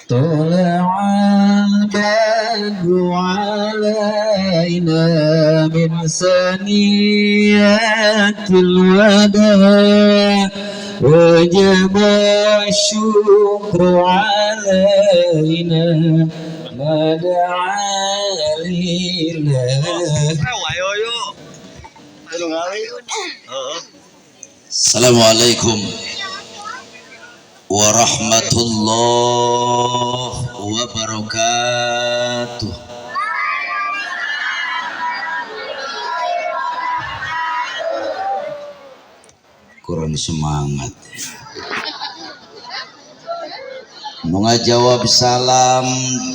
طلع البدر علينا من ثنيات الوداع وجب الشكر علينا ما دعا لله. Assalamualaikum warahmatullahi wabarakatuh. Kurang semangat. Nu ngajawab salam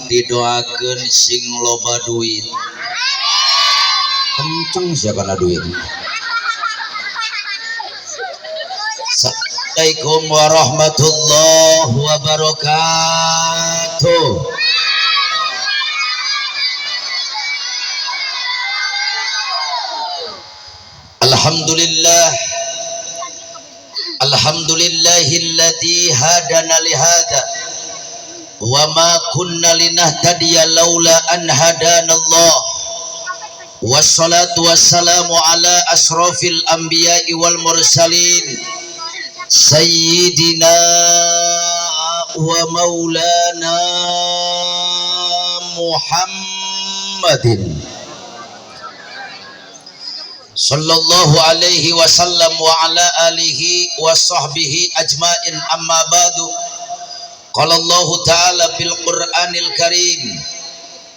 didoakeun sing loba duit. Kenceng sia kana duit. Assalamualaikum warahmatullahi wabarakatuh. Alhamdulillah, alhamdulillahilladzi hadana lihada wa ma kunna linahtadiya laula an hadanallah. Wassalatu wassalamu ala asrafil anbiya'i wal mursalin sayyidina wa maulana Muhammadin sallallahu alaihi wasallam wa ala alihi wa sahbihi ajmain, amma ba'du. Qala Allahu ta'ala fil Qur'anil Karim,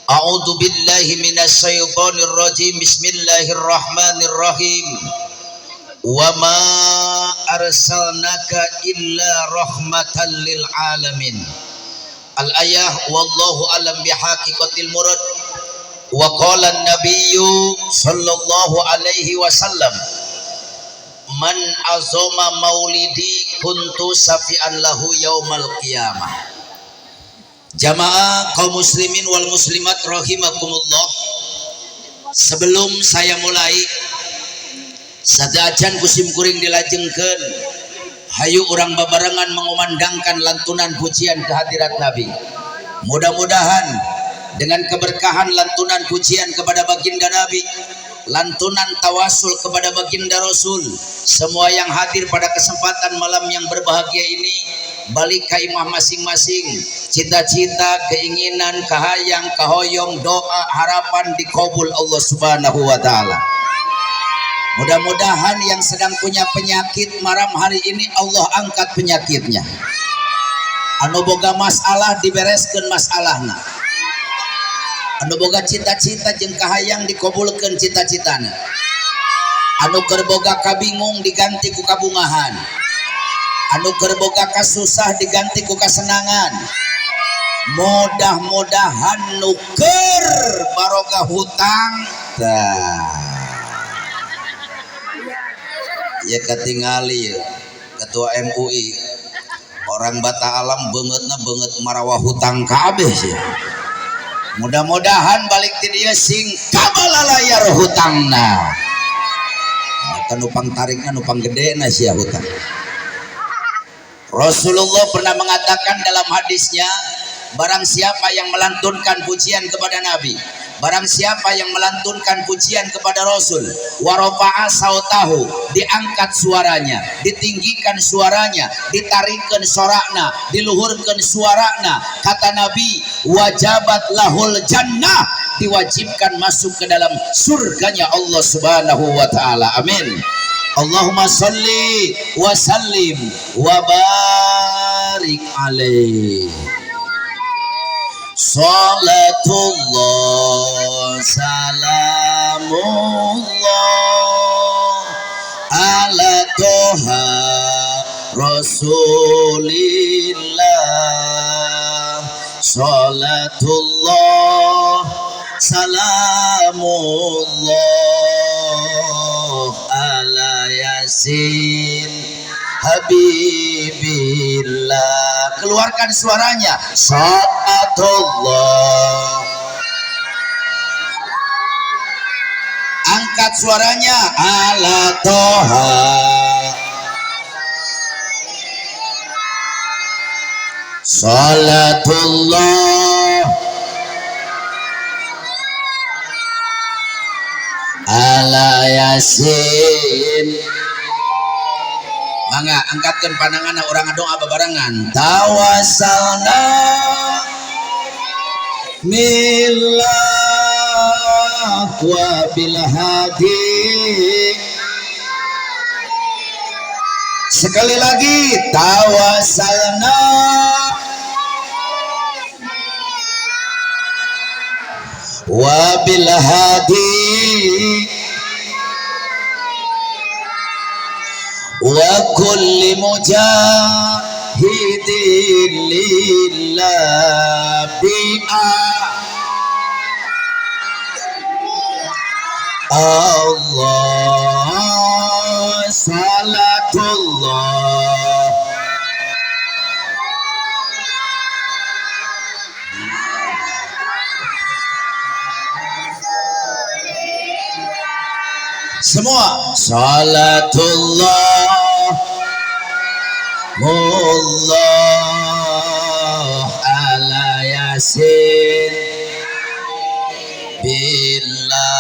a'udzu billahi minasy syaithanir rajim, bismillahirrahmanirrahim. Wa ma arsalnaka illa rahmatan lil alamin. Al ayah, wallahu alam bihaqiqatil murad. Wa qala an-nabiyyu sallallahu alaihi wasallam, man azama maulidi kuntu safian lahu yaumal qiyamah. Jamaah kaum muslimin wal muslimat rahimakumullah. Sebelum saya mulai, sadajan kusim kuring dilajengkeun, hayu urang babarengan mengumandangkan lantunan pujian kehadirat Nabi. Mudah-mudahan dengan keberkahan lantunan pujian kepada baginda Nabi, lantunan tawasul kepada baginda Rasul, semua yang hadir pada kesempatan malam yang berbahagia ini balik ke imah masing-masing, cita-cita, keinginan, kahayang, kahoyong, doa, harapan dikabul Allah Subhanahu wa taala. Mudah-mudahan yang sedang punya penyakit malam hari ini Allah angkat penyakitnya. Anu boga masalah dibereskeun masalahna. Anu boga cita-cita jeung kahayang dikabulkeun cita-citana. Anu keur boga kabingung diganti ku kabungahan. Anu keur boga kasusah diganti ku kasenangan. Mudah-mudahan nu keur baroga hutang tah. Ya ketingali ya, ketua MUI orang Bata Alam beungeutna beungeut marawa hutang kabeh sih. Mudah-mudahan balik ti dieu sing kabalalayar hutangna. Eta nupang tarikna nupang gedena sia hutang. Rasulullah pernah mengatakan dalam hadisnya, barang siapa yang melantunkan pujian kepada Nabi, barang siapa yang melantunkan pujian kepada Rasul, warofa'a sautahu, diangkat suaranya, ditinggikan suaranya, ditarikkan sorakna, diluhurkan suarana, kata Nabi, wajabat lahul jannah, diwajibkan masuk ke dalam surganya Allah Subhanahu wa taala. Amin. Allahumma salli wa sallim wa barik alaihi. Salatullah salamullah ala toha rasulillah. Salatullah salamullah ala yasin habibillah. Keluarkan suaranya. Salatullah. Angkat suaranya. Ala toha. Salatullah ala yasin. Mangga angkatkan pandangan orang doa bebarengan. Tawassalna millah wa bil hadi. Sekali lagi, tawassalna wa bil hadi wa kulli mujahidin lillah bi'a Allah salatullah. Semua salatullah mullah ala yasin billah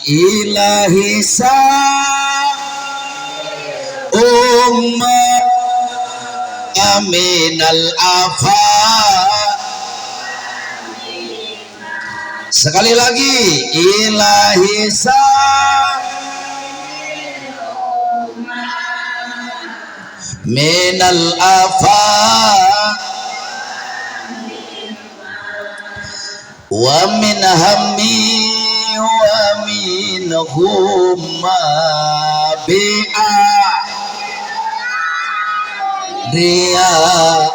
ilahi sa umma aminal afa. Sekali lagi, ilahi sa minal afa wa min hammi wa min humma bi'a dia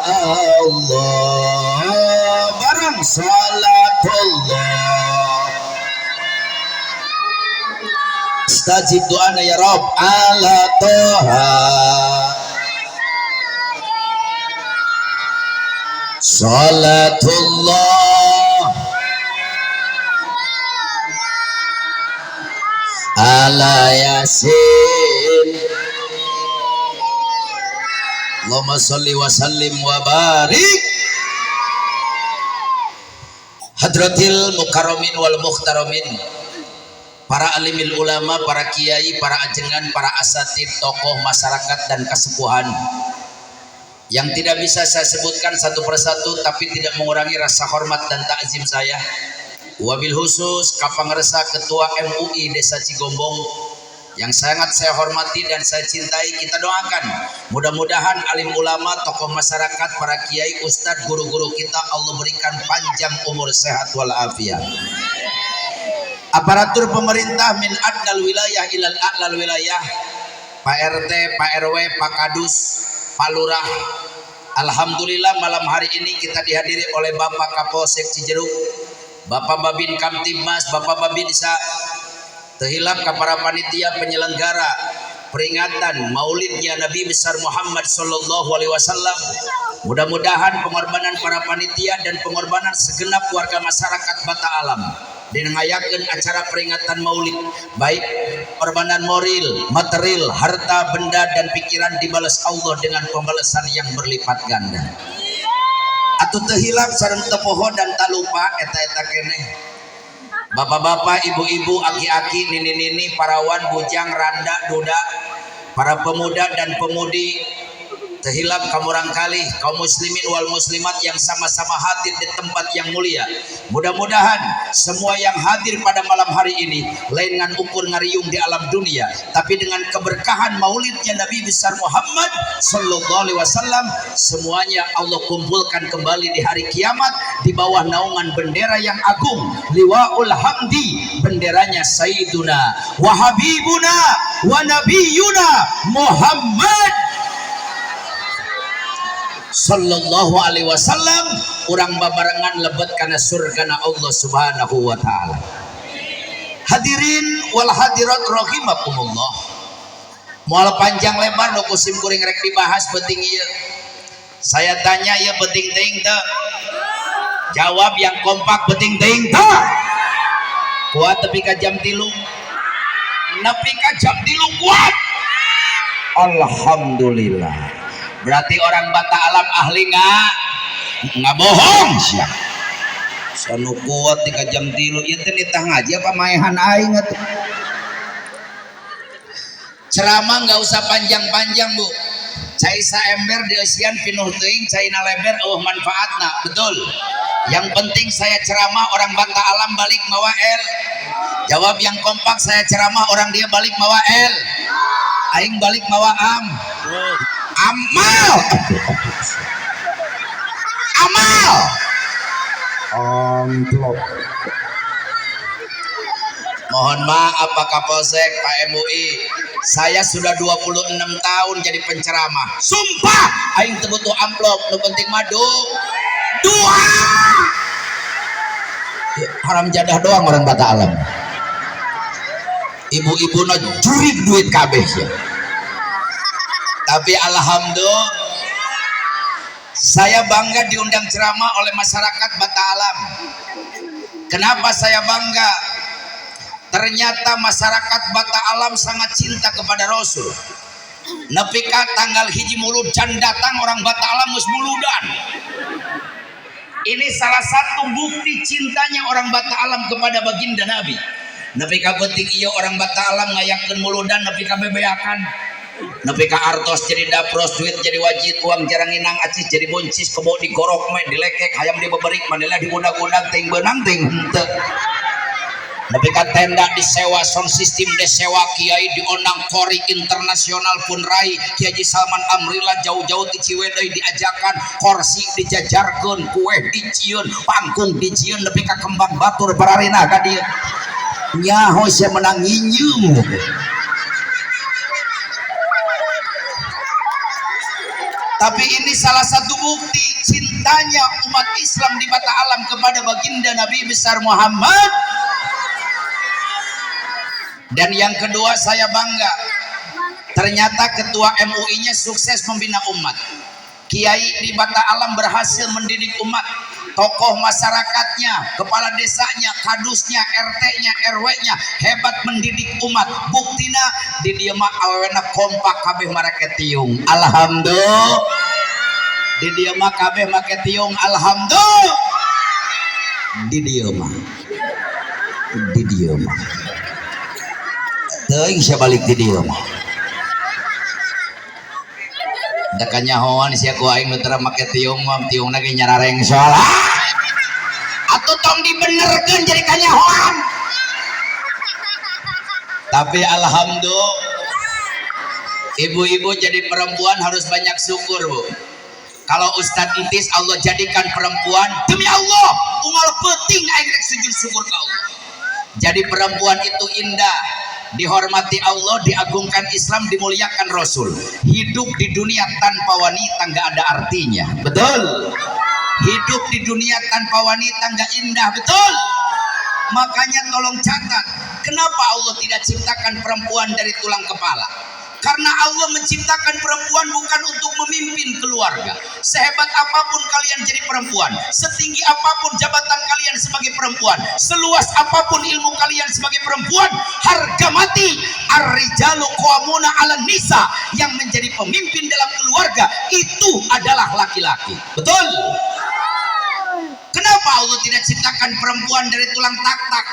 Allah. Barang salatullah. Stajib doana ya Rabb. Ala toha salatullah ala yasin. Allahumma salli wa sallim wa barik. Hadratil mukarramin wal muhtaramin, para alimil ulama, para kiai, para ajengan, para asatid, tokoh masyarakat dan kesepuhan yang tidak bisa saya sebutkan satu persatu, tapi tidak mengurangi rasa hormat dan takzim saya. Wabil khusus Kapangersa Ketua MUI Desa Cigombong yang sangat saya hormati dan saya cintai, kita doakan mudah-mudahan alim ulama, tokoh masyarakat, para kiai, ustadz, guru-guru kita Allah berikan panjang umur, sehat walafiat. Aparatur pemerintah min adnal wilayah ilal a'lal wilayah, Pak RT, Pak RW, Pak Kadus, Pak Lurah. Alhamdulillah malam hari ini kita dihadiri oleh Bapak Kapolsek Cijeruk, Bapak Babin Kamtibmas, Bapak Babinsa. Terhilap ke para panitia penyelenggara peringatan Maulidnya Nabi besar Muhammad Sallallahu Alaihi Wasallam. Mudah-mudahan pengorbanan para panitia dan pengorbanan segenap warga masyarakat Bata Alam dan ngayakeun acara peringatan Maulid, baik pengorbanan moral, material, harta, benda dan pikiran dibalas Allah dengan pembalasan yang berlipat ganda. Atuh teu hilap sareng teu poho dan tak lupa eta-eta keneh. Bapak-bapak, ibu-ibu, aki-aki, nini-nini, parawan, bujang, randa, duda, para pemuda dan pemudi, terhilap kamurang kali kaum muslimin wal muslimat yang sama-sama hadir di tempat yang mulia. Mudah-mudahan semua yang hadir pada malam hari ini lain ngan ukur ngariung di alam dunia, tapi dengan keberkahan maulidnya Nabi besar Muhammad Sallallahu Alaihi Wasallam, semuanya Allah kumpulkan kembali di hari kiamat di bawah naungan bendera yang agung, Liwaul Hamdi, benderanya Sayyiduna wa Habibuna wa Nabiyuna Muhammad Sallallahu Alaihi Wasallam. Urang babarengan lebet kana surgana Allah Subhanahu wa taala. Hadirin wal hadirat rahimakumullah. Moal panjang lebar nu ku sim kuring rek dibahas penting ieu. Saya tanya ieu penting teuing teu? Jawab yang kompak, penting teuing teu? Kuat tepi ka jam 3? Nepi ka jam 3 kuat. Alhamdulillah. Berarti orang Bata Alam ahli nggak bohong sia. Sanu kuat di jam 3 ieu teh nitah ngaji apa maehan aing atuh. Ceramah nggak usah panjang-panjang, Bu. Cai saember dieusian pinuh teuing, caina leber eueuh manfaatna, betul. Yang penting saya ceramah orang Bata Alam balik mawa L. Jawab yang kompak, saya ceramah orang dia balik mawa L. Aing balik mawa am. Amal. Amal. Amplop. Mohon maaf Pak Kapolsek, Pak MUI, saya sudah 26 tahun jadi penceramah. Sumpah, aing teu butuh amplop, nu penting mah dua. Haram jadah doang orang Bata Alam. Ibu-ibu na jurig duit kabeh ya. Tapi alhamdulillah, saya bangga diundang ceramah oleh masyarakat Bata Alam. Kenapa saya bangga? Ternyata masyarakat Bata Alam sangat cinta kepada Rasul. Nepi ka tanggal 1 Mulud can datang orang Bata Alam geus muludan. Ini salah satu bukti cintanya orang Bata Alam kepada baginda Nabi. Nepi ka peuting ieu orang Bata Alam ngayakeun muludan nepi ka bebeakan. Nepi ka artos jadi dapros, duit jadi wajib, uang jarang inang, acis jadi buncis, kebo digorok me dilekek, hayam dibeberik, manila diundag-undag, ting beunang ting henteu. Nepi ka tenda disewa, sound system disewa, kiai diondang, kori internasional pun rai, Kiai Haji Salman Amrila jauh-jauh ti Ciwedey diajakan, kursi dijajarkeun, kue dicieun, panggung dicieun, nepi ka kembang batur bararena ka dieu. Nyaho sia menang nginyeum. Tapi ini salah satu bukti cintanya umat Islam di Bata Alam kepada baginda Nabi besar Muhammad. Dan yang kedua, saya bangga ternyata ketua MUI-nya sukses membina umat. Kiai di Bata Alam berhasil mendidik umat, tokoh masyarakatnya, kepala desanya, kadusnya, RT-nya, RW-nya hebat mendidik umat. Buktina di dieu mah awewena kompak kabeh marake tiung. Alhamdulillah. Di dieu mah kabeh make tiung. Alhamdulillah. Di dieu mah. Di dieu mah. Teuing sia balik di dieu mah. Da kanyahoan sia ku aing nu teu make tiung mah, tiungna ge nyarareng salah. Atuh tong dibenerkeun jadi kanyahoan. Tapi alhamdulillah, ibu-ibu jadi perempuan harus banyak syukur, Bu. Kalau Ustadz Entis Allah jadikan perempuan, demi Allah, unggal peuting aing rek sujud syukur ka Allah. Jadi perempuan itu indah, dihormati Allah, diagungkan Islam, dimuliakan Rasul. Hidup di dunia tanpa wanita nggak ada artinya, betul. Hidup di dunia tanpa wanita nggak indah, betul. Makanya tolong catat, kenapa Allah tidak ciptakan perempuan dari tulang kepala? Karena Allah menciptakan perempuan bukan untuk memimpin keluarga. Sehebat apapun kalian jadi perempuan, setinggi apapun jabatan kalian sebagai perempuan, seluas apapun ilmu kalian sebagai perempuan, harga mati, ar-rijalu qawwamuna 'alan nisa, yang menjadi pemimpin dalam keluarga itu adalah laki-laki. Betul? Kenapa Allah tidak ciptakan perempuan dari tulang tak-tak?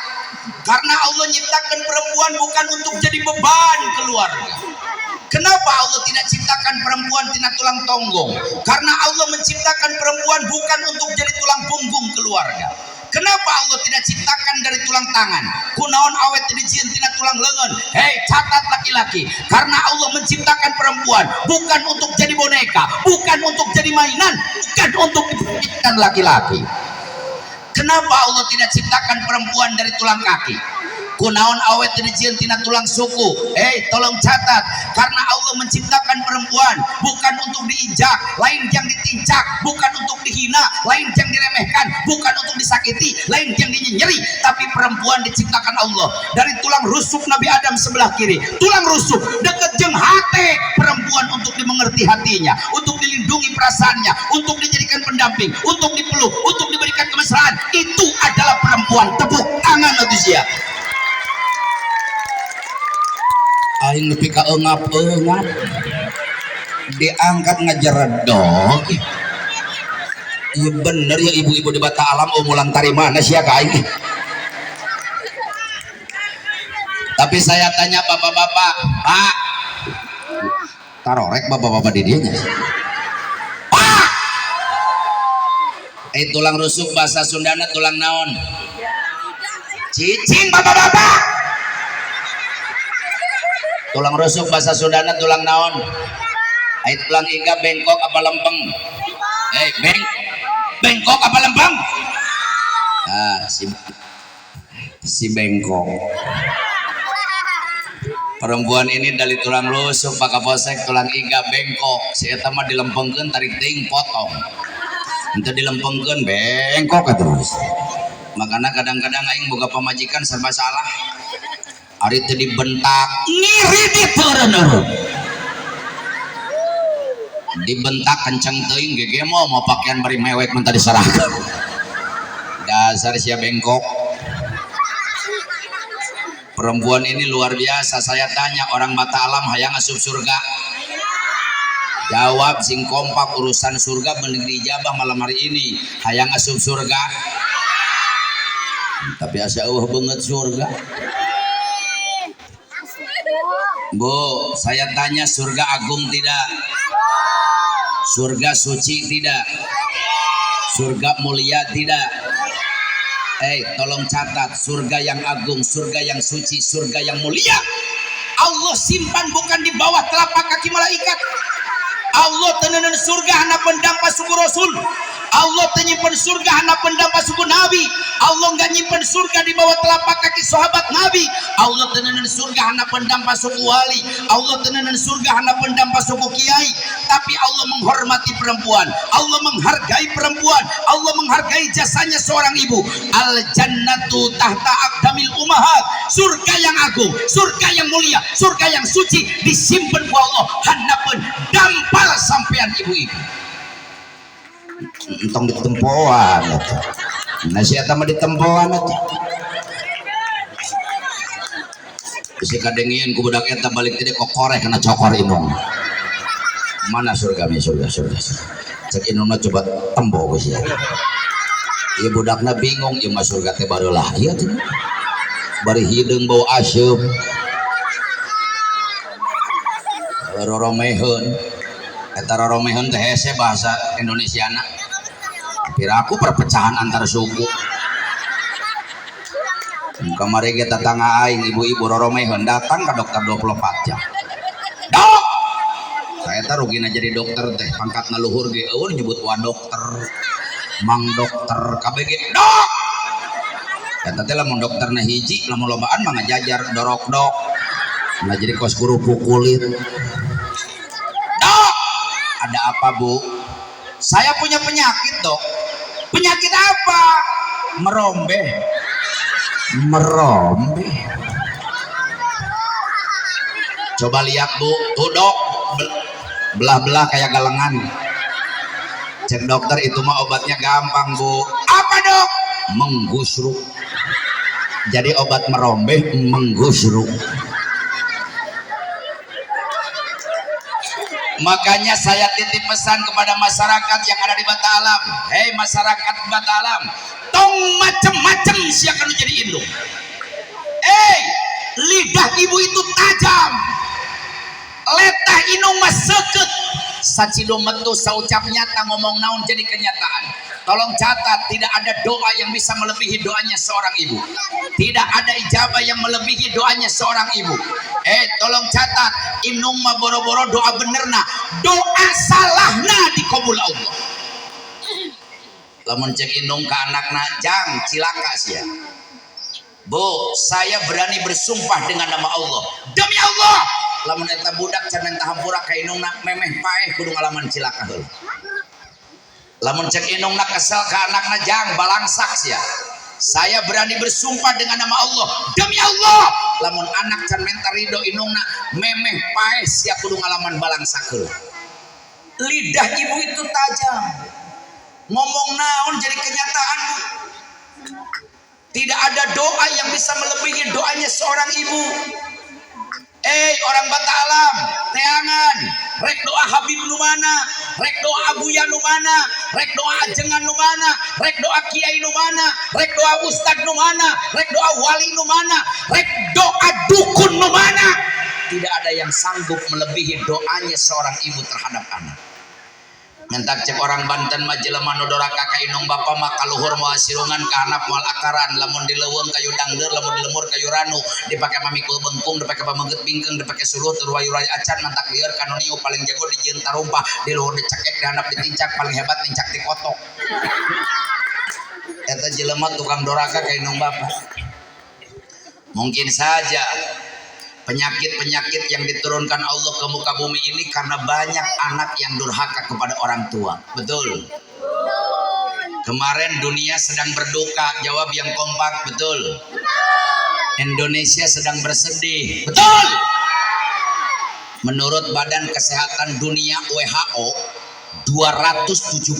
Karena Allah nyiptakan perempuan bukan untuk jadi beban keluarga. Kenapa Allah tidak ciptakan perempuan tina tulang tonggong? Karena Allah menciptakan perempuan bukan untuk jadi tulang punggung keluarga. Kenapa Allah tidak ciptakan dari tulang tangan? Kunaon awet dijieun tina tulang lengan? Hei, catat laki-laki. Karena Allah menciptakan perempuan bukan untuk jadi boneka, bukan untuk jadi mainan, bukan untuk dijadikan laki-laki. Kenapa Allah tidak ciptakan perempuan dari tulang kaki? Kunaon awet dijieun tina tulang suku? Hei, tolong catat. Karena Allah menciptakan perempuan perempuan bukan untuk diinjak, lain yang ditincak, bukan untuk dihina, lain yang diremehkan, bukan untuk disakiti, lain yang dinyenyeri, tapi perempuan diciptakan Allah dari tulang rusuk Nabi Adam sebelah kiri, tulang rusuk deket jeung hate perempuan untuk dimengerti hatinya, untuk dilindungi perasaannya, untuk dijadikan pendamping, untuk dipeluk, untuk diberikan kemesraan. Itu adalah perempuan. Tepuk tangan atuh sia. Aing nepi ka eungap-eungap diangkat ngajeredog. Iya bener ya ibu-ibu di Bata Alam umulan tari mana sih ya ka aing. Tapi saya tanya bapak-bapak, Pak, tarorek bapak-bapak di dieu nya. Pak, tulang rusuk bahasa Sundana tulang naon? Cicing bapak-bapak. Tulang rusuk bahasa Sundana tulang naon? Tulang iga bengkok apa lempeng? Bengkok apa lempeng? Ah, si bengkok. Perempuan ini dari tulang rusuk Pak Kapolsek, tulang iga bengkok. Si eta mah dilempengkeun tarik teuing potong. Henteu dilempengkeun bengkok terus. Makanya kadang-kadang aing boga pamajikan serba salah. Ari teu dibentak ngiridit teu. Dibentak kenceng teuing gegemo mau pakaian bari mewek mun tadi diserahkeun. Dasar sia bengkok. Perempuan ini luar biasa. Saya tanya orang Bata Alam hayang asup surga? Jawab sing kompak, urusan surga mending diijabah malam hari ini. Hayang asup surga? Tapi asa eueuh beungeut surga. Bu, saya tanya surga agung tidak? Surga suci tidak? Surga mulia tidak? Tolong catat, surga yang agung, surga yang suci, surga yang mulia Allah simpan bukan di bawah telapak kaki malaikat. Allah tenenan surga handapeun dampa suku Rasul. Allah tenyimpen surga handapeun dampa suku Nabi. Allah nggak nyimpen surga di bawah telapak kaki sahabat Nabi. Allah tenenan surga handapeun dampa suku wali. Allah tenenan surga handapeun dampa suku kiai. Tapi Allah menghormati perempuan, Allah menghargai perempuan, Allah menghargai jasanya seorang ibu. Al jannatu tahta aqdamil ummahat. Surga yang agung, surga yang mulia, surga yang suci disimpan ku Allah handapeun dampal sampean ibu-ibu. Entong ditempoan atuh. Nah si eta mah ditempoan atuh. Bisi kadengieun ku budak eta balik teh kokoreh kena cokor indung. Mana surga mi surga surga. Cek indungna coba tempo geus ya. Ieu budakna bingung ieu mah surga teh barulah ieu teh. Bari hideung bau aseup. Roromeheun. Eta roromeheun teh hese bahasa Indonesiana. Piraku perpecahan antar suku. Kamari ge tetangga aing ibu-ibu roromeheun datang ke dokter 24 jam. Dok! Saya teh rugina jadi dokter teh pangkatna luhur ge eueuh nyebut wa dokter. Mang dokter KBG. Dok! Eta teh lamun dokterna hiji lamun lobaan mah ngajajar dorok dok. Nah jadi kos guru kulit. Dok! Ada apa bu? Saya punya penyakit dok. Penyakit apa? Merombe. Merombe. Coba lihat bu, tuh dok, belah-belah kayak galengan. Cek dokter itu mah obatnya gampang bu. Apa dok? Menggusruk. Jadi obat merombe menggusruk. Makanya saya titip pesan kepada masyarakat yang ada di Bata Alam. Hei masyarakat Bata Alam, tong macem-macem siapa nu jadi indung. Lidah ibu itu tajam. Letah inung mah seukeut. Sacido metu saucap nyata ngomong naon jadi kenyataan. Tolong catat, tidak ada doa yang bisa melebihi doanya seorang ibu. Tidak ada ijabah yang melebihi doanya seorang ibu. Tolong catat, inung mah boro-boro doa benerna, doa salahna dikabul Allah. Lamun cek indung ke anakna, jang cilaka sia. Bu, saya berani bersumpah dengan nama Allah. Demi Allah, Lamun eta budak can menta hampura ka indungna, memeh paeh kudu ngalaman cilaka heula. Lamun cek indungna kesel ka anakna, jang balangsak sia. Saya berani bersumpah dengan nama Allah, demi Allah, lamun anak can menta ridho indungna, memeh paeh sia kudu ngalaman balangsak heula. Lidah ibu itu tajam, ngomong naon jadi kenyataan, Bu. Tidak ada doa yang bisa melebihi doanya seorang ibu. Eh, orang Bata Alam, teangan, rek doa Habib nu mana, rek doa Abuya nu mana, rek doa ajengan nu mana, rek doa kiai nu mana, rek doa ustad nu mana, rek doa wali nu mana, rek doa dukun nu mana. Tidak ada yang sanggup melebihi doanya seorang ibu terhadap anak. Mentak cek orang Banten mah, jelema nu doraka ka indung bapa mah kaluhur moal sirungan, ka handap moal akaran. Lamun di leuweung kayu dangdeur, lamun di lembur kayu ranu, dipake mamikul bengkung, dipake pamengket bingkeung, dipake suluh tur wayu acan. Mantak lieur ka nu niu, paling jago dijieun tarumpah, di luhur dicekek, di handap ditincak, paling hebat nincak ti kotok. Eta jelema tukang doraka ka indung bapa. Mungkin saja penyakit-penyakit yang diturunkan Allah ke muka bumi ini karena banyak anak yang durhaka kepada orang tua. Betul. Kemarin dunia sedang berduka, jawab yang kompak, betul. Indonesia sedang bersedih, betul. Menurut Badan Kesehatan Dunia WHO, 276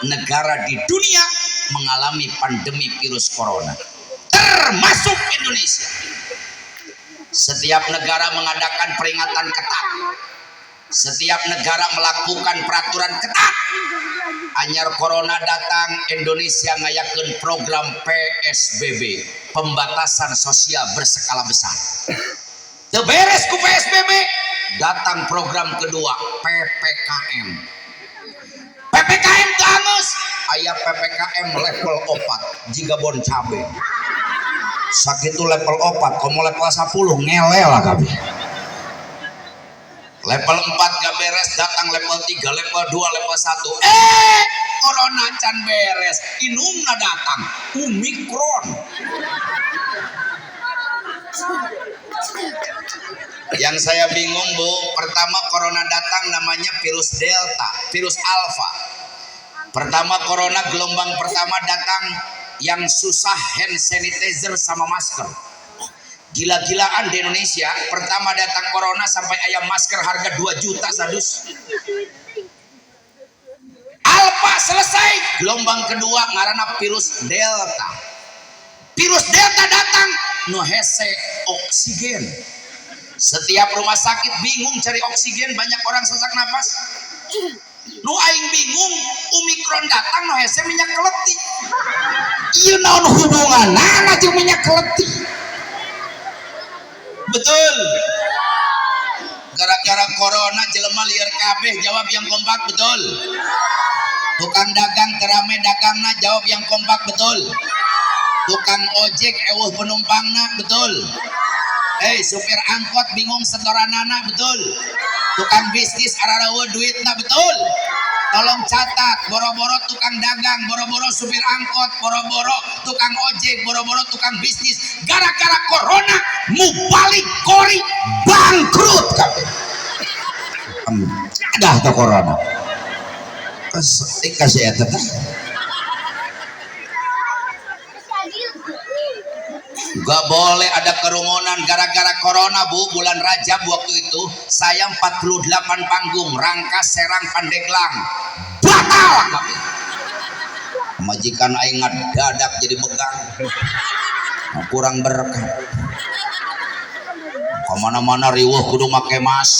negara di dunia mengalami pandemi virus corona, termasuk Indonesia. Setiap negara mengadakan peringatan ketat. Setiap negara melakukan peraturan ketat. Anyar corona datang, Indonesia ngayakeun program PSBB, pembatasan sosial berskala besar. Teu beres ku PSBB, datang program kedua, PPKM. PPKM teu angeus, aya PPKM level 4, jiga bon cabe. Sakitu level 4, komo level 10 ngele lah kabeh. Level 4 gak beres, datang level 3, level 2, level 1. Eh, corona can beres, indungna datang, Omikron. Yang saya bingung, Bu, pertama corona datang namanya virus Delta, virus Alpha. Pertama corona gelombang pertama datang yang susah hand sanitizer sama masker. Gila-gilaan di Indonesia, pertama datang corona sampai ayam masker harga 2 juta sadus. Alpha selesai, gelombang kedua ngarana virus Delta. Virus Delta datang, nu hese oksigen. Setiap rumah sakit bingung cari oksigen, banyak orang sesak napas. Nu aing bingung, Omikron datang nu hese minyak keleti. Ieu naon hubunganna jeung minyak keleti? Betul. Gara-gara corona jelema lieur kabeh, jawab yang kompak, betul. Tukang dagang teu rame dagangna, jawab yang kompak, betul. Tukang ojek euweuh penumpangna, betul. Eh, supir angkot bingung setoranana, betul. Tukang bisnis arareuweuh duitna, betul. Tolong catat, boro-boro tukang dagang, boro-boro supir angkot, boro-boro tukang ojek, boro-boro tukang bisnis, gara-gara corona mubalig kori bangkrut kabeh. Dah tuh corona. Kasih eta teh. Gak boleh ada kerumunan gara-gara corona, Bu. Bulan Rajab waktu itu saya 48 panggung, Rangkas, Serang, Pandeglang. Batal kabeh. Majikan aing ngadadak jadi begang. Kurang berkah. Kemana-mana riweuh kudu make mas.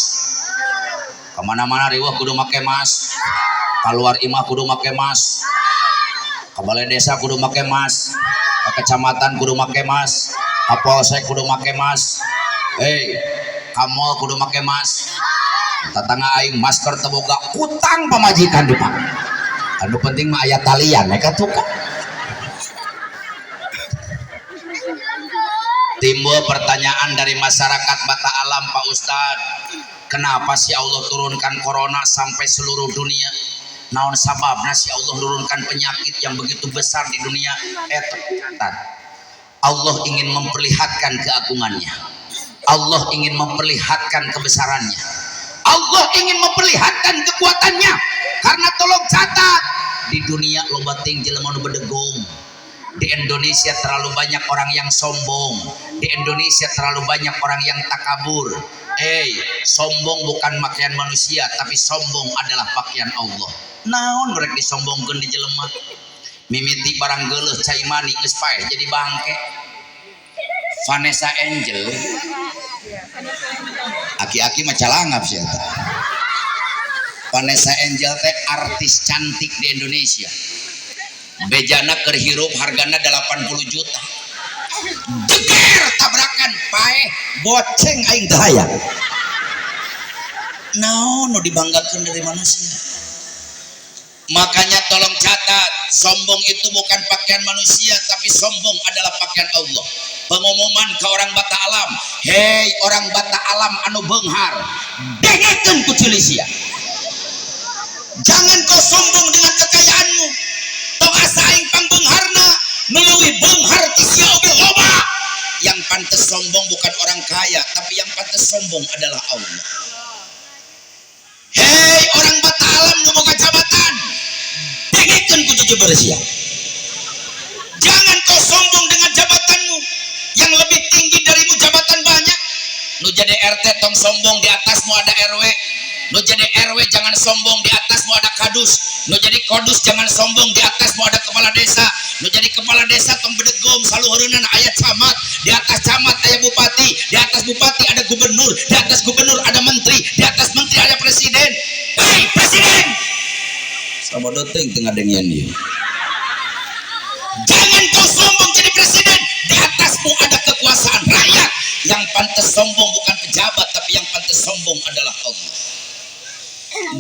Kemana-mana riweuh kudu make mas. Keluar imah kudu make mas. Ke balai desa kudu make mas. Ke kecamatan kudu make mas. Ke polsek kudu make mas. Hei, ka mall kudu make mas. Tetangga aing masker teu boga, utang pamajikan dipake. Anu penting mah aya talian ka tukang. Timbul pertanyaan dari masyarakat Bata Alam, Pak Ustad, kenapa sih Allah turunkan corona sampai seluruh dunia? Naon sababna sih Allah turunkan penyakit yang begitu besar di dunia? Catat. Allah ingin memperlihatkan keagungannya. Allah ingin memperlihatkan kebesarannya, Allah ingin memperlihatkan kekuatannya. Karena tolong catat, di dunia loba teuing jelema nu bedegong. Di Indonesia terlalu banyak orang yang sombong. Di Indonesia terlalu banyak orang yang takabur. Sombong bukan pakaian manusia, tapi sombong adalah pakaian Allah. Naon mereka disombongkeun di jelema? Mimiti barang geuleuh cai mani geus paeh jadi bangke. Vanessa Angel, aki-aki mah calangap sih eta. Vanessa Angel teh artis cantik di Indonesia. Bejana keur hirup hargana 80 juta. Jeger tabrakan paeh boceng aing teu hayang. Naon nu dibanggakeun dari manusia? Makanya tolong catat, sombong itu bukan pakaian manusia, tapi sombong adalah pakaian Allah. Pengumuman ke orang Bata Alam, hei orang Bata Alam anu beunghar, dengekeun ku sia. Jangan kau sombong dengan kekayaanmu. Tong asa aing pangbeungharna, nu leuwih beunghar ti sia oge loba. Yang pantas sombong bukan orang kaya, tapi yang pantas sombong adalah Allah. Hei orang Bata Alam nu boga jabatan, dengekeun ku jujur sia. Jangan kau sombong dengan jabatanmu, yang lebih tinggi darimu jabatan banyak. Nu jadi RT tong sombong, di atasmu ada RW. Nu jadi RW jangan sombong, di atasmu ada kadus. Nu jadi kadus jangan sombong, di atasmu ada kepala desa. Nu jadi kepala desa tong bedegom, saluhureunana aya camat, di atas camat aya bupati, di atas bupati ada gubernur, di atas gubernur ada menteri, di atas menteri ada presiden. Hei presiden, sabodo teuing teu ngadengean ieu. Jangan kau sombong jadi presiden, di atasmu ada kekuasaan rakyat. Yang pantas sombong bukan pejabat, tapi yang pantas sombong adalah Allah.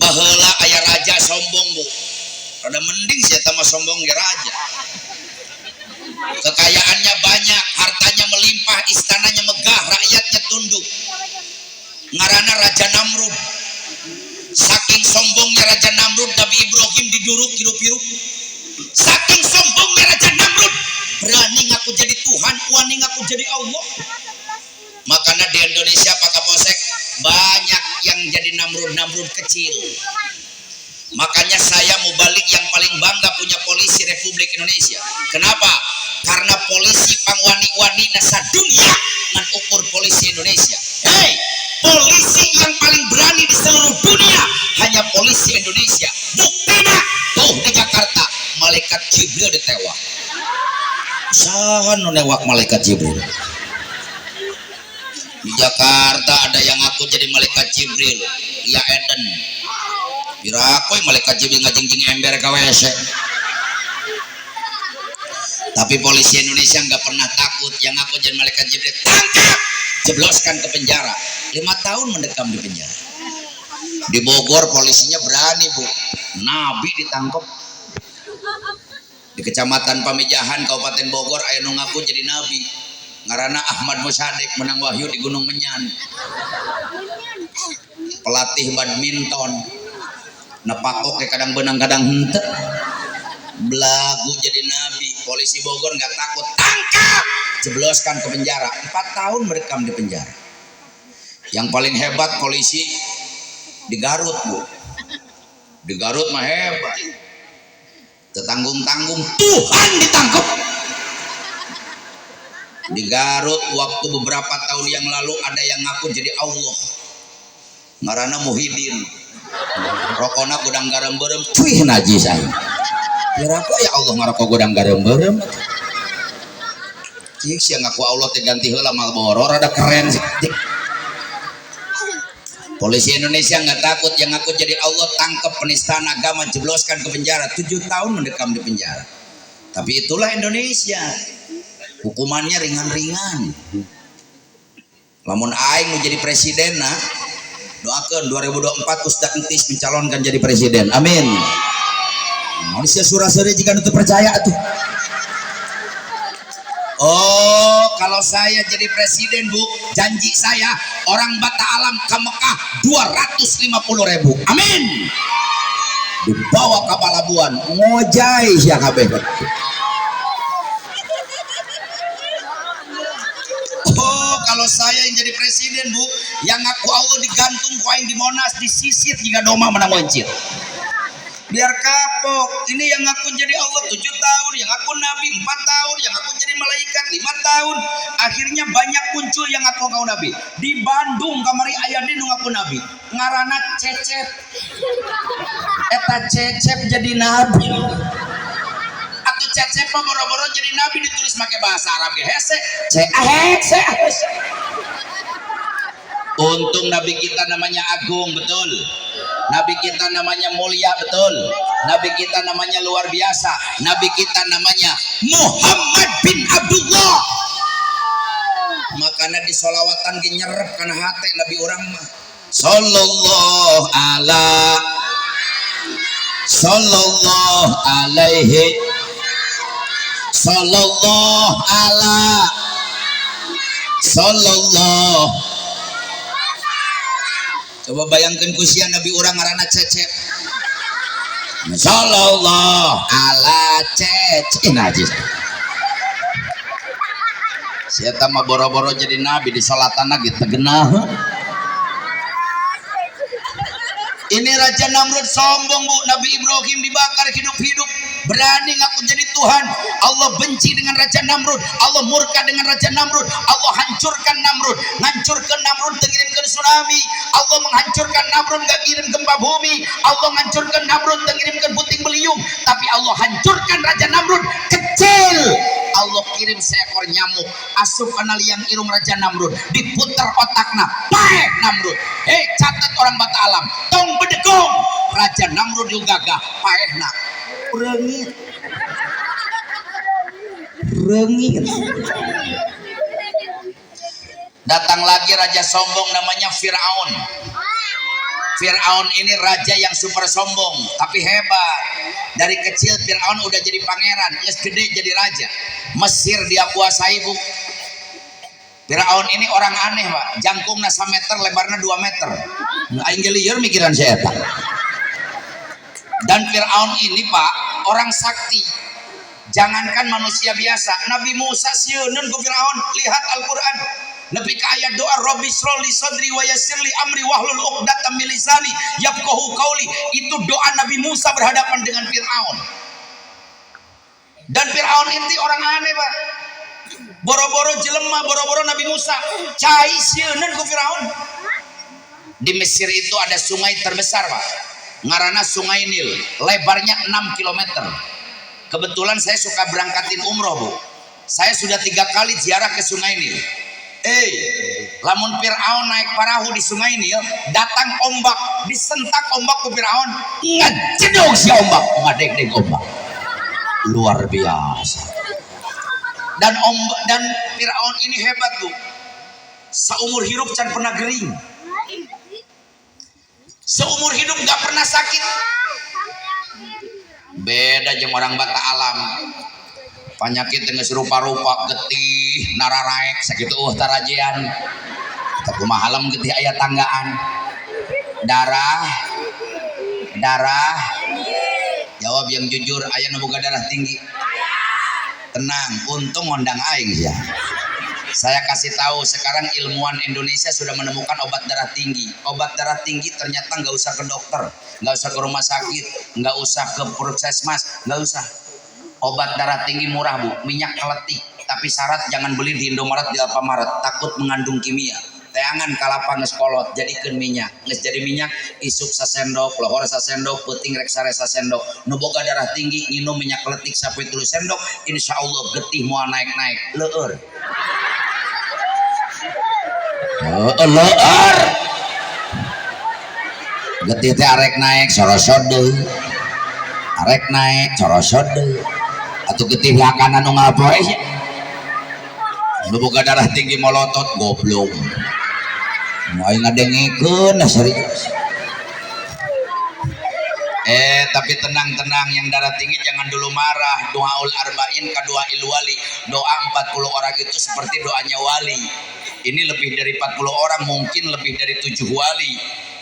Baheula aya raja sombong, Bu. Rada mending sih eta mah sombong ge raja. Kekayaannya banyak, hartanya melimpah, istananya megah, rakyatnya tunduk. Ngarana Raja Namrud. Saking sombongnya Raja Namrud, Nabi Ibrahim diduruk hirup-hirup. Saking sombongnya Raja Namrud, berani ngaku jadi Tuhan, wani ngaku jadi Allah. Makanya di Indonesia, Pak Kapolsek, banyak yang jadi Namrud-Namrud kecil. Makanya saya mau balik yang paling bangga punya polisi Republik Indonesia. Kenapa? Karena polisi pangwani-wani nasa dunia ngan ukur polisi Indonesia. Hei, polisi yang paling berani di seluruh dunia hanya polisi Indonesia. Buktinya tuh di Jakarta malaikat Jibril ditewak. Saha nu newak malaikat Jibril? Di Jakarta ada yang ngaku jadi malaikat Jibril, ya Eden. Piraku malaikat Jibril ngajingjing ember ka WC. Tapi polisi Indonesia nggak pernah takut. Yang ngaku jadi malaikat Jibril tangkap, jebloskan ke penjara. 5 tahun mendekam di penjara. Di Bogor polisinya berani, Bu. Nabi ditangkap. Di Kecamatan Pamijahan, Kabupaten Bogor, aya nu ngaku jadi nabi. Ngarana Ahmad Musadek, menang wahyu di Gunung Menyan. Pelatih badminton. Nepakok kayak kadang benang kadang henteu. Belagu jadi nabi. Polisi Bogor nggak takut, tangkap, jebloskan ke penjara. 4 tahun merekam di penjara. Yang paling hebat polisi di Garut, Bu. Di Garut mah hebat. Tetanggung-tanggung Tuhan ditangkap. Di Garut waktu beberapa tahun yang lalu ada yang ngaku jadi Allah. Ngarana Muhyiddin. Rokona gudang garam beureum, cuih najis aing. Kira kok ya Allah ngarokok gudang garam beureum. Cik sia ngaku Allah teh ganti heula Marlboro rada keren sih. Polisi Indonesia nggak takut, yang ngaku jadi Allah tangkap, penistaan agama, jebloskan ke penjara, 7 tahun mendekam di penjara. Tapi itulah Indonesia, hukumannya ringan-ringan. Lamun aing mau jadi presiden, nah doakan 2024 Ustadz Entis mencalonkan jadi presiden. Amin. Manusia surah seri jika itu percaya tuh. Oh, kalau saya jadi presiden, Bu, janji saya orang Bata Alam ke Mekah 250 ribu. Amin. Dibawa ke Palabuhan, ngojay sia kabeh. Oh, kalau saya yang jadi presiden, presiden, Bu. Yang ngaku Allah digantung ku aing di Monas, disisit jiga domba menang wancir. Biar kapok. Ini yang ngaku jadi Allah 7 tahun, yang ngaku nabi 4 tahun, yang ngaku jadi malaikat 5 tahun. Akhirnya banyak muncul yang ngaku kau nabi. Di Bandung kamari aya deui nu ngaku nabi. Ngaranna Cecep. Eta Cecep jadi nabi. Atuh Cecep mah boro-boro jadi nabi ditulis make bahasa Arab ge hese. C hese. Untung nabi kita namanya agung, betul. Nabi kita namanya mulia, betul. Nabi kita namanya luar biasa. Nabi kita namanya Muhammad bin Abdullah. Makanya di solawatan ge nyerep kana hate nabi urang mah. Sallallahu ala sallallahu alaihi sallallahu ala sallallahu. Coba bayangkan kusia nabi urang ngaranna Cecep. Sallallahu ala Cecep. Najis. Sia mah boro-boro jadi nabi di salatan lagi tegenah. Ini Raja Namrud sombong, Bu. Nabi Ibrahim dibakar hidup-hidup, berani ngaku jadi Tuhan. Allah benci dengan Raja Namrud, Allah murka dengan Raja Namrud, Allah hancurkan Namrud, ngancurkan Namrud ngirimkan tsunami, Allah menghancurkan Namrud gak ngirim gempa bumi, Allah menghancurkan Namrud ngirimkan puting beliung, tapi Allah hancurkan Raja Namrud kecil. Allah kirim seekor nyamuk asup kana liang irung Raja Namrud, diputer otakna, paeh Namrud. Hei, catat orang Bata Alam, tong bedegong. Raja Namrud juga gagah, paehna reungit. Reungit. Datang lagi raja sombong namanya Fir'aun. Fir'aun ini raja yang super sombong tapi hebat. Dari kecil Fir'aun udah jadi pangeran, geus gede jadi raja. Mesir dia kuasai, Bu. Fir'aun ini orang aneh, Pak. Jangkungna 1 meter, lebarnya 2 meter. Aing ge lieur mikiran si eta. Dan Fir'aun ini, Pak, orang sakti. Jangankan manusia biasa, Nabi Musa sieuneun ku Fir'aun. Lihat Al-Qur'an. Nepi ka ayat doa Rabbi shrah li sadri wa yassir li amri wahlul 'uqdatam min lisani yafqahu qauli. Itu doa Nabi Musa berhadapan dengan Fir'aun. Dan Fir'aun ini orang aneh, Pak. Boro-boro jelema, boro-boro Nabi Musa, cai sieuneun ku Fir'aun. Di Mesir itu ada sungai terbesar, Pak. Ngaranna Sungai Nil, lebarnya 6 km. Kebetulan saya suka berangkatin umroh, Bu. Saya sudah 3 kali ziarah ke Sungai Nil. Lamun Fir'aun naik parahu di Sungai Nil, datang ombak, disentak ombak ku Fir'aun, ngejedog si ombak, ngadeg-deg ombak. Luar biasa. Dan ombak dan Fir'aun ini hebat, Bu. Seumur hidup can pernah gering. Seumur hidup gak pernah sakit. Beda jeung orang Bata Alam. Penyakit geus rupa-rupa, getih nararaek sakitu eueuh tarajean. Tah kumaha halam getih aya tanggaan. Darah darah jawab yang jujur, aya nu boga darah tinggi? Tenang, untung ngondang aing ya. Saya kasih tahu, sekarang ilmuwan Indonesia sudah menemukan obat darah tinggi. Obat darah tinggi ternyata nggak usah ke dokter, nggak usah ke rumah sakit, nggak usah ke puskesmas, nggak usah. Obat darah tinggi murah, Bu, minyak keletik. Tapi syarat jangan beli di Indomaret, di Alfamaret, takut mengandung kimia. Teangan kalapa geus kolot, jadikeun minyak. Geus jadi minyak, isuk sasendok, lohor sasendok, peuting rek sare sasendok. Nu boga darah tinggi nginum minyak keletik sampai 3 sendok, insya Allah getih moal naik-naik. Leur. Leur. Getih teh arek naik sorosod deui. Arek naik sorosod deui. Atuh getih lakana nu ngapoe sia. Nu boga darah tinggi molotot goblok. Nu aing ngadengekeun serius. Tapi tenang-tenang, yang darah tinggi jangan dulu marah. Doaul arba'in ka doail wali. Doa 40 orang itu seperti doanya wali. Ini lebih dari 40 orang, mungkin lebih dari 7 wali.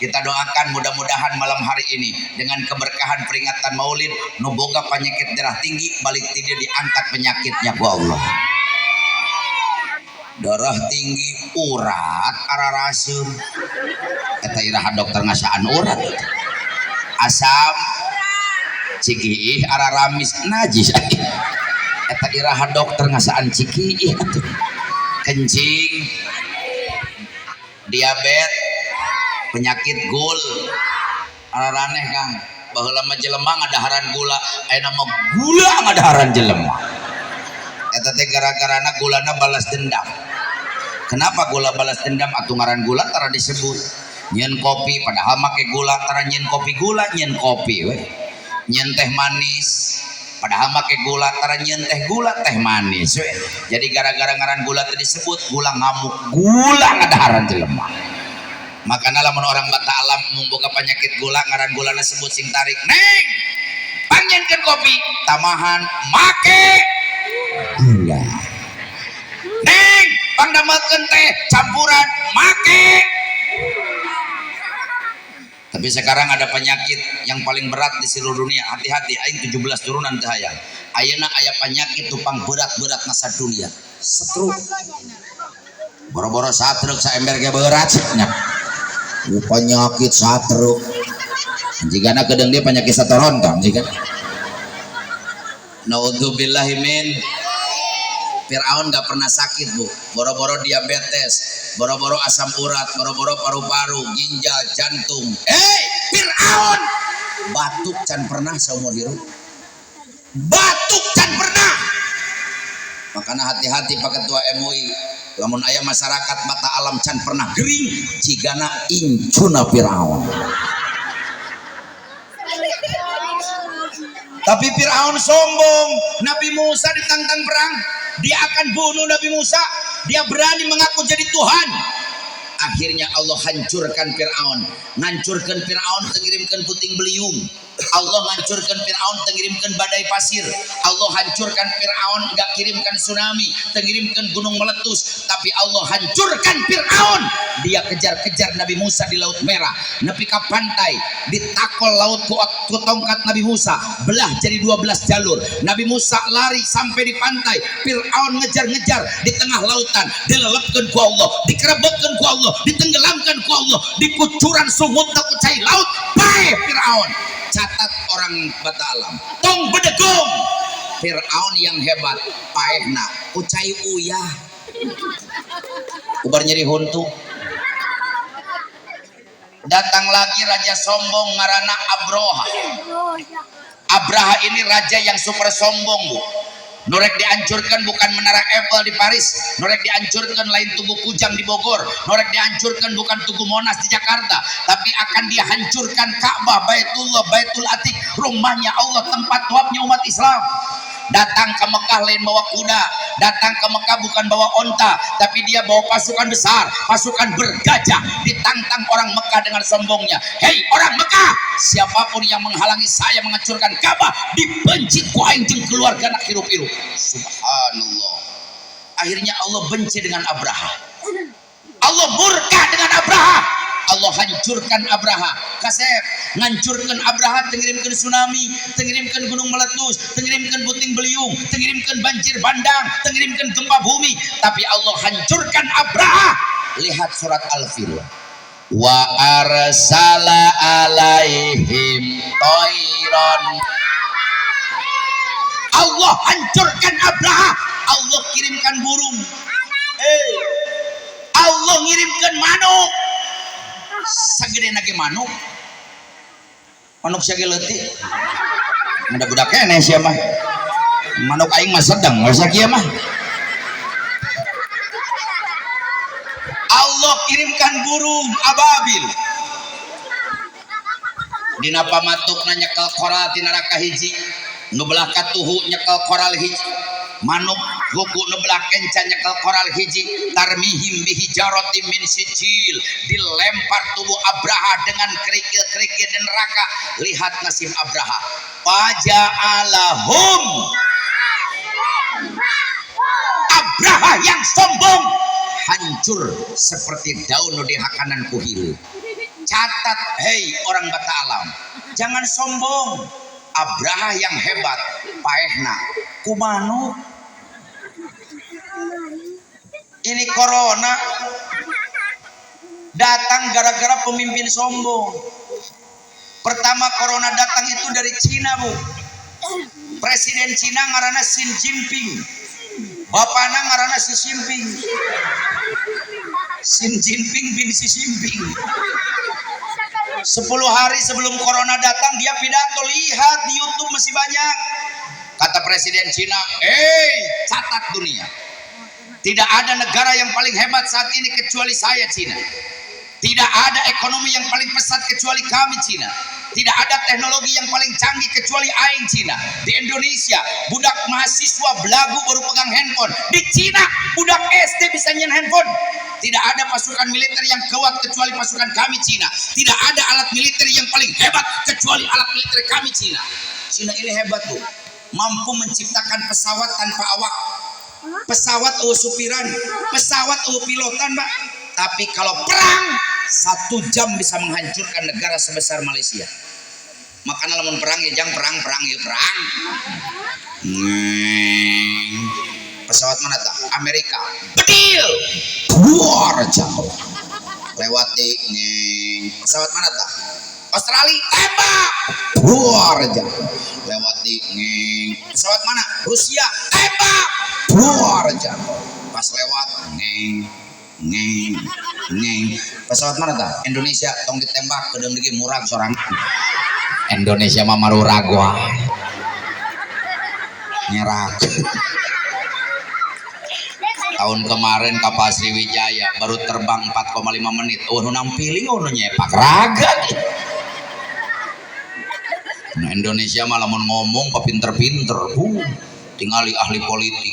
Kita doakan mudah-mudahan malam hari ini dengan keberkahan peringatan Maulid, nu boga penyakit darah tinggi balik tidur diangkat penyakitnya ku Allah. Darah tinggi urat araraseum. Eta iraha dokter ngasaan urat. Asam cikiih araramis najis. Eta iraha dokter ngasaan cikiih atuh. Kencing, diabetes, penyakit gul, araraneh Kang. Baheula mah jelema ngadaharan gula, ayeuna mah gula ngadaharan jelema. Eta teh gara-garana gulana balas dendam. Kenapa gula balas dendam? Atuh ngaran gula tara disebut. Nyeun kopi padahal make gula, tara nyeun kopi gula, nyeun kopi we. Nyeun teh manis padahal make gula, tara nyeun teh gula, teh manis we. Jadi gara-gara ngaran gula teh disebut, gula ngamuk, gula ngadaharan jelema. Makana lamun orang bata alam mung boga penyakit gula, ngaran gulana sebut sing tarik. Neng, pangnyieunkeun kopi, tamahan make gula. Neng, pangdamelkeun teh campuran make. Tapi sekarang ada penyakit yang paling berat di seluruh dunia. Hati-hati, aing 17 turunan teh hayang. Ayeuna aya penyakit tupang berat-berat masa dunia. Stroke. Boro-boro satruk saember ge berat nya. Penyakit satruk. Jigana kedeung dia penyakit satoron kam jigana. Naudzubillahi min. Fir'aun gak pernah sakit, Bu. Boro-boro diabetes, boro-boro asam urat, boro-boro paru-paru, ginjal, jantung. Fir'aun batuk can pernah seumur hidup. Batuk can pernah. Makanya hati-hati Pak Ketua MUI. Lamun aya masyarakat mata alam can pernah gering, cigana incuna Fir'aun. Tapi Fir'aun sombong. Nabi Musa ditantang perang, dia akan bunuh Nabi Musa. Dia berani mengaku jadi Tuhan. Akhirnya Allah hancurkan Fir'aun. Ngancurkan Fir'aun tengirimkan puting beliung. Allah hancurkan Fir'aun tengirimkan badai pasir. Allah hancurkan Fir'aun gak kirimkan tsunami, tengirimkan gunung meletus. Tapi Allah hancurkan Fir'aun. Dia kejar-kejar Nabi Musa di Laut Merah, nepi ka pantai, ditakol laut ku tongkat Nabi Musa, belah jadi 12 jalur. Nabi Musa lari sampai di pantai, Fir'aun ngejar-ngejar di tengah lautan, dilelepkeun ku Allah, dikerebekkeun ku Allah, ditenggelamkan ku Allah, dikucuran sungut ku cai laut, paeh Fir'aun. Catat orang bata alam, tong bedegong. Fir'aun yang hebat paehna ku cai uyah, ubar nyeri huntu. Datang lagi raja sombong ngaranna Abroha. Abraha ini raja yang super sombong, Bu. Norek dihancurkan bukan menara Eiffel di Paris, norek dihancurkan lain tugu Kujang di Bogor, norek dihancurkan bukan tugu Monas di Jakarta, tapi akan dihancurkan Ka'bah, Baitullah, Baitul Atiq, rumahnya Allah, tempat tuapnya umat Islam. Datang ke Mekah lain bawa kuda, datang ke Mekah bukan bawa onta, tapi dia bawa pasukan besar, pasukan bergajah. Ditantang orang Mekah dengan sombongnya, hei orang Mekah, siapapun yang menghalangi saya menghancurkan Ka'bah, dibenci ku aing jeung keluarga nak hirup-hirup. Subhanallah. Akhirnya Allah benci dengan Abraha, Allah murka dengan Abraha, Allah hancurkan Abraha. Kasep ngancurkan Abraha, tengirimkan tsunami, tengirimkan gunung meletus, tengirimkan puting beliung, tengirimkan banjir bandang, tengirimkan gempa bumi. Tapi Allah hancurkan Abraha. Lihat surat Al-Fil. Wa arsala alaihim toiron. Allah hancurkan Abraha, Allah kirimkan burung. Allah ngirimkan manuk. Sagede nage manuk, manuk sia ge leutik. Ada budak keneh sia mah. Manuk aing mah sedang, masa kieu mah. Allah kirimkan burung ababil. Dina pamatukna nyekel koral ti neraka hiji, nu belah katuhu nyekel koral hiji, manuk huku nu belah kenca nyekel koral hiji, tarmihim bihijaratim min sijil, dilempar tubuh Abraha dengan kerikil-kerikil di neraka. Lihat nasib Abraha. Faja'alahum. Abraha yang sombong hancur seperti daun nu dihakanan ku hileud. Catat, hei orang bata alam, jangan sombong. Abraha yang hebat paehna ku manuk. Ini corona datang gara-gara pemimpin sombong. Pertama corona datang itu dari Cina, Bu. Presiden Cina ngaranna Xi Jinping. Bapana ngaranna Xi Jinping. Xi Jinping bin Xi Jinping. 10 hari sebelum corona datang dia pidato, lihat di YouTube masih banyak. Kata Presiden Cina, catat dunia. Tidak ada negara yang paling hebat saat ini kecuali saya Cina. Tidak ada ekonomi yang paling pesat kecuali kami Cina. Tidak ada teknologi yang paling canggih kecuali aing Cina. Di Indonesia, budak mahasiswa belagu baru pegang handphone. Di Cina, budak SD bisa nyen handphone. Tidak ada pasukan militer yang kuat kecuali pasukan kami Cina. Tidak ada alat militer yang paling hebat kecuali alat militer kami Cina. Cina ini hebat, Bu. Mampu menciptakan pesawat tanpa awak. Pesawat euweuh supiran, pesawat euweuh pilotan, Pak. Tapi kalau perang 1 jam bisa menghancurkan negara sebesar Malaysia. Makanya lamun perang ya jangan perang, perang ya perang. Pesawat mana tak? Amerika. Bedil. Keluar jauh. Lewat di ngeng. Pesawat mana tak? Australia. Tembak. Keluar jauh. Lewat di ngeng. Pesawat mana? Rusia. Tembak. Keluar jauh. Pas lewat ngeng. Ngeng. Ngeng. Pesawat mana tak? Indonesia. Tong ditembak. Kedeung lagi murag sorang. Indonesia mah marurag wae. Nyerak. Tahun kemarin kapal Sriwijaya baru terbang 4,5 menit. Oh, nu nampiling, oh, nu nyepak raga. Nah, Indonesia malah mau ngomong papinter-pinter. Tingali ahli politik.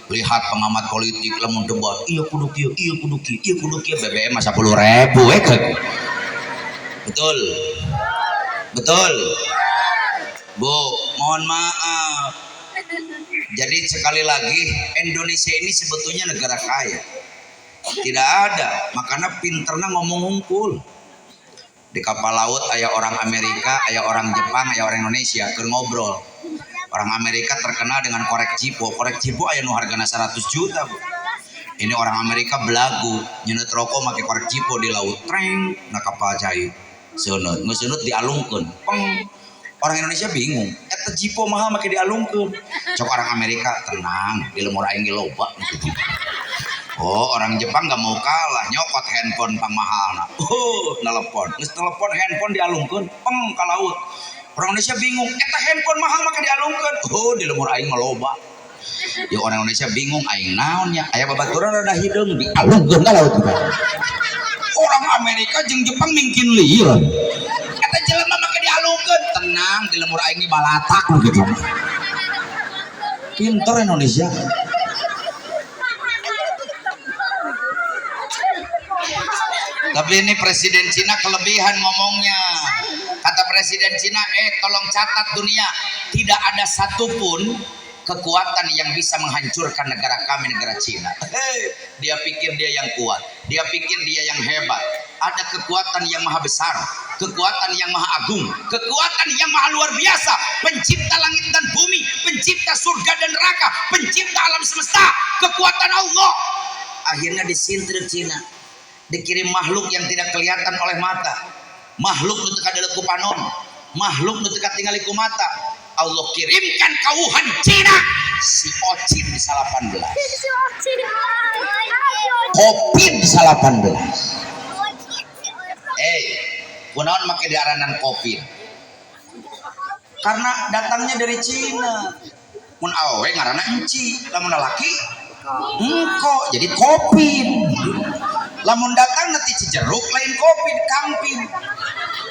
Lihat pengamat politik lamun debat, iya kudu kieu, iya kudu kieu, iya kudu kieu, BBM mah 10.000 we. Betul. Betul. Bu, mohon maaf. Jadi sekali lagi Indonesia ini sebetulnya negara kaya. Tidak ada, makanya pinternya ngomong ngungkul. Di kapal laut aya orang Amerika, aya orang Jepang, aya orang Indonesia keur ngobrol. Orang Amerika terkenal dengan korek Zippo. Korek Zippo aya nu hargana 100 juta, Bu. Ini orang Amerika belagu nyeuneuh rokok make korek Zippo di laut. Treng, na kapal cai. Seuneut, geus seuneut dialungkeun. Peng. Orang Indonesia bingung, eta Zippo mahal make dialungkeun. Cok orang Amerika, tenang, di lemur aing ge loba gitu. Oh, orang Jepang nggak mau kalah, nyokot handphone pang mahalna. Oh, telepon. Geus telepon handphone dialungkeun, peng ka laut. Orang Indonesia bingung, eta handphone mahal make dialungkeun. Oh, di lemur aing mah loba. Ya orang Indonesia bingung, aing naon nya? Aya babaturan rada hideung dialungkeun ka laut. Orang Amerika jeung Jepang mingkin lieur. Eta jelema make dialungkeun, tenang di lemur aing ge balatak gitu. Pinter Indonesia. Tapi ini Presiden Cina kelebihan ngomongnya. Kata Presiden Cina, tolong catat dunia, tidak ada satupun kekuatan yang bisa menghancurkan negara kami, negara Cina. Hei, dia pikir dia yang kuat, dia pikir dia yang hebat. Ada kekuatan yang maha besar, kekuatan yang maha agung, kekuatan yang maha luar biasa, pencipta langit dan bumi, pencipta surga dan neraka, pencipta alam semesta, kekuatan Allah. Akhirnya disintir Cina, dikirim makhluk yang tidak kelihatan oleh mata, makhluk nu teu kadeuleu ku panon, makhluk nu teu katingali ku mata. Allah kirimkan ke Wuhan, Cina, si Ocin 18, Covid 18. Kunaon make diaranan Covid? Karena datangnya dari Cina. Mun awewe ngaranna enci, lamun lalaki engko, jadi Covid. Lamun datang nanti Cijeruk lain Covid, Kangpin.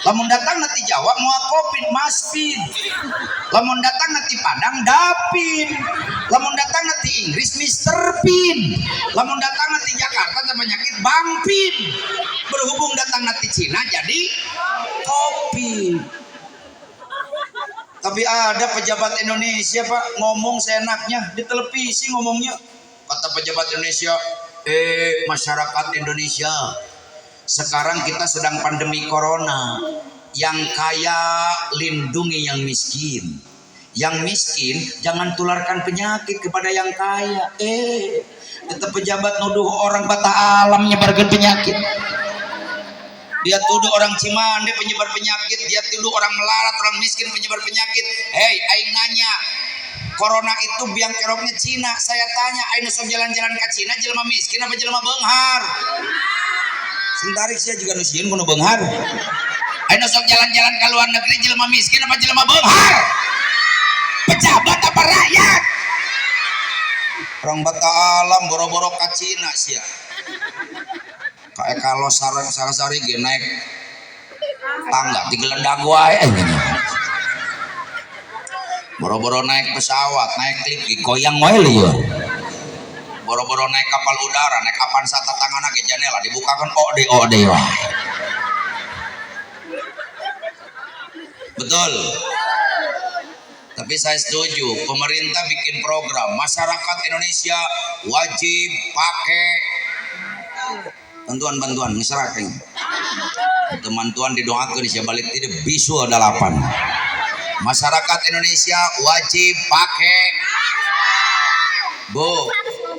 Lamun datang nanti Jawa moal Covid, Maspin. Lamun datang nanti Padang Dapin. Lamun datang nanti Inggris Mister Pin. Lamun datang nanti Jakarta teh penyakit Bangpin. Berhubung datang nanti Cina jadi Covid. Tapi ada pejabat Indonesia Pak ngomong seenaknya di televisi ngomongnya. Kata pejabat Indonesia, masyarakat Indonesia, sekarang kita sedang pandemi corona. Yang kaya lindungi yang miskin. Yang miskin jangan tularkan penyakit kepada yang kaya. Tetap pejabat nuduh orang Bata Alam nyebarkan penyakit. Dia tuduh orang Cimande penyebar penyakit, dia tuduh orang melarat, orang miskin penyebar penyakit. Hei, aing nanya, corona itu biang keroknya Cina. Saya tanya, aing sok jalan-jalan ke Cina jelema miskin apa jelema beunghar? Sing tarik sia juga nu sieun kudu beunghar. Aing sok jalan-jalan ke luar negeri jelema miskin apa jelema beunghar? Pejabat apa rakyat? Orang Bata Alam boro-boro ka Cina sia. Kayak kalau sarang sari ge naik tangga digelendag wae. Boro-boro naik pesawat, naik lift goyang wae lieur. Boro-boro naik kapal udara, naik Avanza tatangana ge janela dibukakan ode ode wae. Betul. Tapi saya setuju, pemerintah bikin program masyarakat Indonesia wajib pakai bantuan-bantuan masyarakat. Teman-tuan didoakan saya balik tidak bisu ada 8. Masyarakat Indonesia wajib pakai. Bu,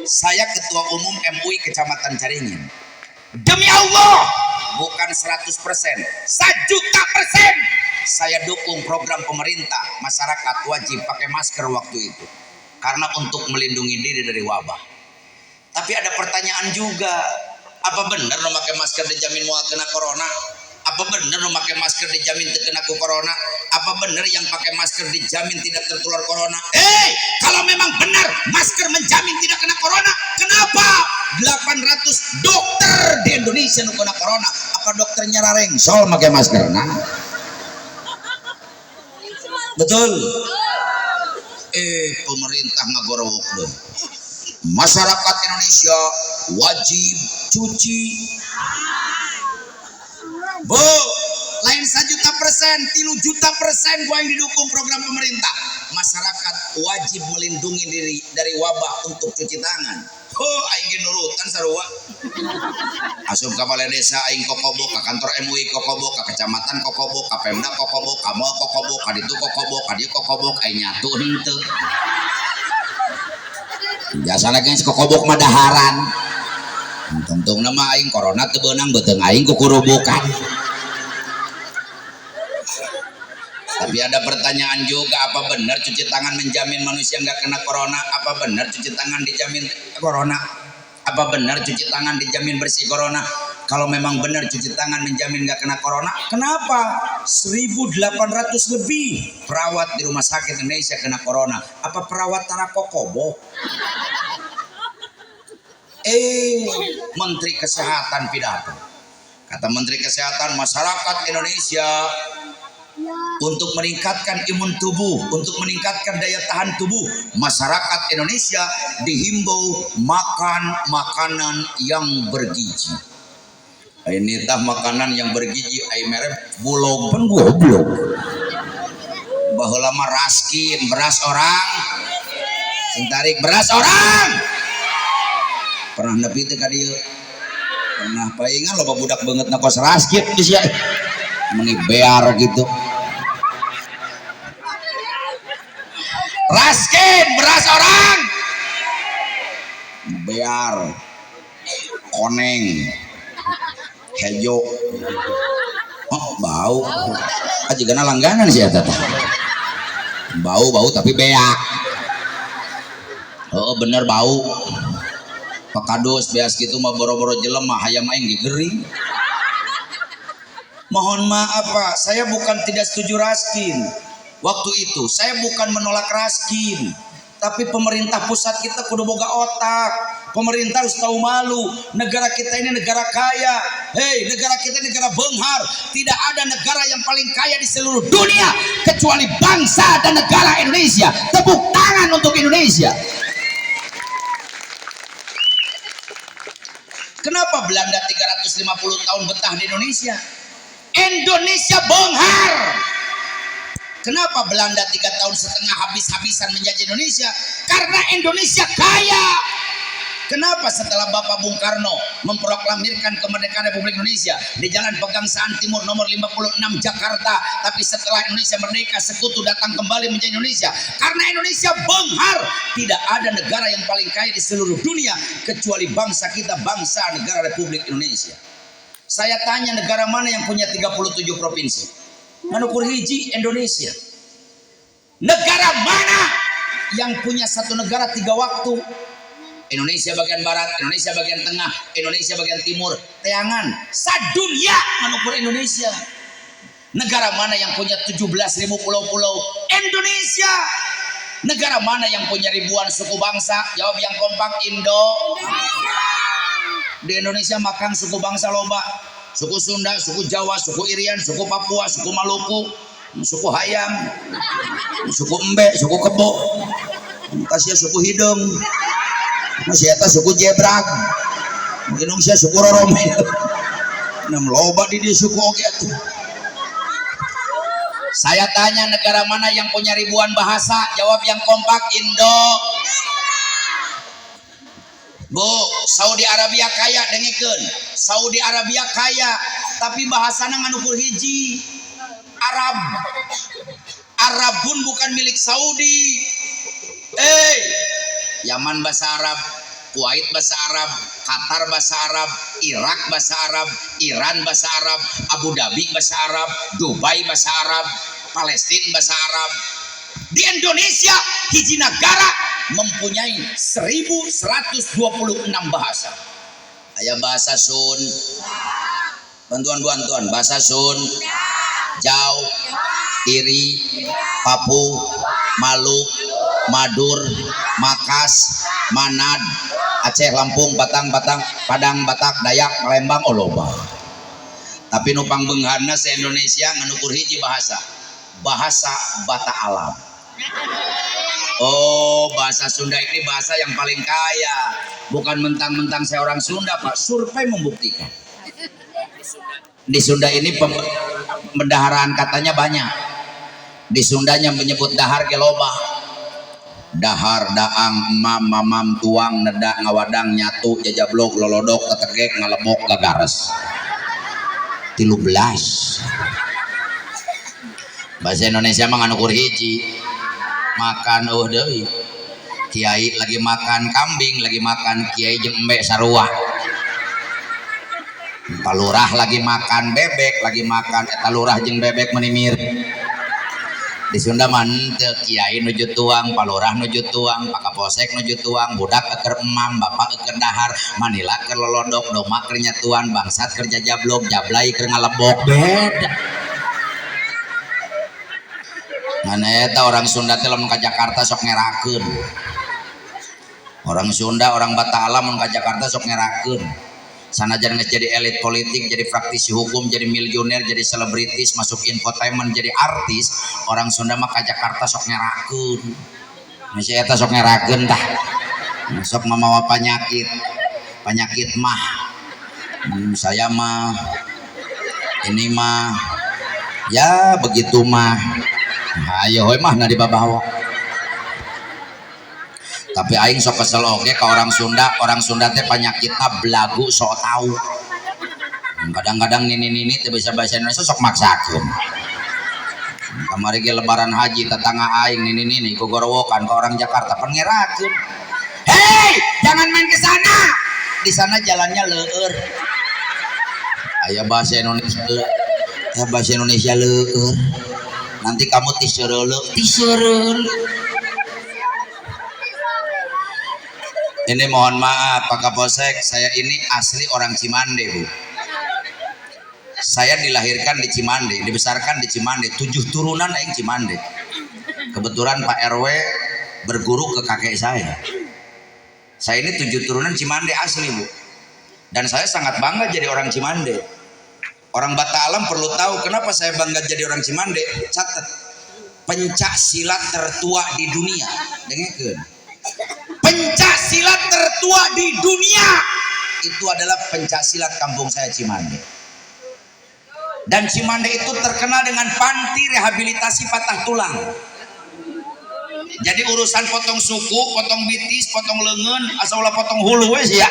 saya ketua umum MUI Kecamatan Caringin. Demi Allah, bukan 100%, 1.000.000% saya dukung program pemerintah masyarakat wajib pakai masker waktu itu. Karena untuk melindungi diri dari wabah. Tapi ada pertanyaan juga, apa benar lo pakai masker dijamin mau kena corona? Apa benar lo pakai masker dijamin terkena ku corona? Apa benar yang pakai masker dijamin tidak tertular corona? Kalau memang benar masker menjamin tidak kena corona, kenapa 800 dokter di Indonesia nu kena corona? Apa dokternya rarengsol pakai masker? Nah, betul. Pemerintah ngagorowok deh. Masyarakat Indonesia wajib cuci. Bu, lain 1.000.000%, 3.000.000% gua yang didukung program pemerintah. Masyarakat wajib melindungi diri dari wabah untuk cuci tangan. Oh, aing ge nurutan sarua. Asup ka balai desa aing kokobok, ka kantor MUI kokobok, ka kecamatan kokobok, ka Pemda kokobok, ka mall kokobok, ka ditu kokobok, ka dieu kokobok, aing nyatu henteu. Biasana geus kokobok mah daharan. Tungtungna mah aing corona teu beunang beuteung aing kukurubukan. Tapi ada pertanyaan juga, apa benar cuci tangan menjamin manusia nggak kena corona? Apa benar cuci tangan dijamin corona? Apa benar cuci tangan dijamin bersih corona? Kalau memang benar cuci tangan menjamin nggak kena corona, kenapa 1.800 lebih perawat di rumah sakit Indonesia kena corona? Apa perawat tara kokobo? Menteri Kesehatan pidato. Kata Menteri Kesehatan, masyarakat Indonesia untuk meningkatkan imun tubuh, untuk meningkatkan daya tahan tubuh, masyarakat Indonesia dihimbau makan makanan yang bergizi. Ini tah makanan yang bergizi, ai merek bulog pun goblok. Baheula mah raskin, beras orang. Sing tarik beras orang. Pernah nepi teu ka dieu? Pernah paingan loba budak beungeut na kos raskin di sia. Meni bear gitu. Raskin beras orang. Bear. Koneng. Hejo. Oh, bau. Ah jigana langganan sih eta teh. Bau-bau tapi beak. Oh, bener bau. Pak Kadus beas gitu mah boro-boro jelema hayam aing gering. Mohon maaf Pak, saya bukan tidak setuju raskin. Waktu itu saya bukan menolak raskin, tapi pemerintah pusat kita kudu boga otak. Pemerintah harus tahu malu. Negara kita ini negara kaya. Hei, negara kita negara benghar. Tidak ada negara yang paling kaya di seluruh dunia kecuali bangsa dan negara Indonesia. Tepuk tangan untuk Indonesia. Kenapa Belanda 350 tahun betah di Indonesia? Indonesia benghar. Kenapa Belanda 3,5 tahun habis-habisan menjajah Indonesia? Karena Indonesia kaya. Kenapa setelah Bapak Bung Karno memproklamirkan kemerdekaan Republik Indonesia di Jalan Pegangsaan Timur nomor 56 Jakarta, tapi setelah Indonesia merdeka, sekutu datang kembali menjadi Indonesia? Karena Indonesia benghar. Tidak ada negara yang paling kaya di seluruh dunia kecuali bangsa kita, bangsa negara Republik Indonesia. Saya tanya, negara mana yang punya 37 provinsi? Ngan ukur hiji, Indonesia. Negara mana yang punya satu negara tiga waktu? Indonesia bagian barat, Indonesia bagian tengah, Indonesia bagian timur, teangan, sadunia ngan ukur Indonesia. Negara mana yang punya 17.000 pulau-pulau? Indonesia. Negara mana yang punya ribuan suku bangsa? Jawab yang kompak, Indo. Di Indonesia makan suku bangsa loba. Suku Sunda, suku Jawa, suku Irian, suku Papua, suku Maluku, suku Hayam, suku Embe, suku Kebo, kasih suku Hidung, masih eta suku Jebrak, Indonesia suku Rorome. Enam loba di suku oge atuh. Saya tanya, negara mana yang punya ribuan bahasa? Jawab yang kompak, Indo. Bu, Saudi Arabia kaya, dengekeun. Saudi Arabia kaya, tapi bahasana ngan ukur hiji. Arab. Arab pun bukan milik Saudi. Eh, Yaman bahasa Arab, Kuwait bahasa Arab, Qatar bahasa Arab, Irak bahasa Arab, Iran bahasa Arab, Abu Dhabi bahasa Arab, Dubai bahasa Arab, Palestina bahasa Arab. Di Indonesia hiji negara mempunyai 1126 bahasa. Aya bahasa Sun, bantuan-bantuan bahasa Sun, Jau, Iri, Papu, Maluk, Madur, Makas, Manad, Aceh, Lampung, Batang, Batang, Padang, Batak, Dayak, Palembang, oh loba. Tapi nu pangbeungharna se Indonesia ngan ukur hiji bahasa. Bahasa Bata Alam. Oh, bahasa Sunda ini bahasa yang paling kaya. Bukan mentang-mentang saya orang Sunda, Pak. Survei membuktikan. Di Sunda ini pembendaharaan katanya banyak. Di Sundanya menyebut dahar ge loba. Dahar, daang, emam, mamam, tuang, nedak, ngawadang, nyatu, jajablog, lolodok, tetegek, ngalebok, gagares. 13. Bahasa Indonesia mah ngan ukur hiji. Makan oh deui. Kiai lagi makan kambing, lagi makan kiai jeung embe sarua. Palurah lagi makan bebek, lagi makan eta lurah jeung bebek meni mirip. Di Sunda mah henteu, kiai nuju tuang, palurah nuju tuang, pak kapolsek nuju tuang, budak keur emam, bapak keur dahar, manila keur lolodok, doma keur nyatuan, bangsat keur jajablog, jablay keur ngalebok, beda. Ngan eta orang Sunda teh lamun ka Jakarta sok ngerakeun. Orang Sunda, orang Batala mun ka Jakarta sok ngerakeun. Sanajan geus jadi elit politik, jadi praktisi hukum, jadi miliuner, jadi selebritis, masuk infotainment, jadi artis, orang Sunda mah ka Jakarta sok ngerakeun. Masih eta sok ngerakeun tah. Sok mamawa penyakit, penyakit mah. Saya mah ini mah ya begitu mah. Ayo we mah na dibabawa. Tapi aing sok kesel oge ka orang Sunda, orang Sunda teh penyakitna belagu sok tahu. Kadang-kadang nini-nini teu bisa bahasa Indonesia sok maksakeun. Kamari ge lebaran haji tetangga aing nini-nini gogorowokan ke orang Jakarta pan ngerakeun. Hei, jangan main ke sana. Di sana jalannya leur. Aya bahasa Indonesia le. Ya bahasa Indonesia leur. Nanti kamu tisereuleuh, tisereuleuh. Ini mohon maaf Pak Kapolsek, saya ini asli orang Cimande, Bu. Saya dilahirkan di Cimande, dibesarkan di Cimande, 7 turunan aing Cimande. Kebetulan Pak RW berguru ke kakek saya. Saya ini 7 turunan Cimande asli, Bu. Dan saya sangat bangga jadi orang Cimande. Orang Bata Alam perlu tahu kenapa saya bangga jadi orang Cimande. Catat, pencak silat tertua di dunia. Dengekeun. Pencak silat tertua di dunia itu adalah pencak silat kampung saya Cimande. Dan Cimande itu terkenal dengan panti rehabilitasi patah tulang. Jadi urusan potong suku, potong bitis, potong lengan, asal ulah potong hulu we sia.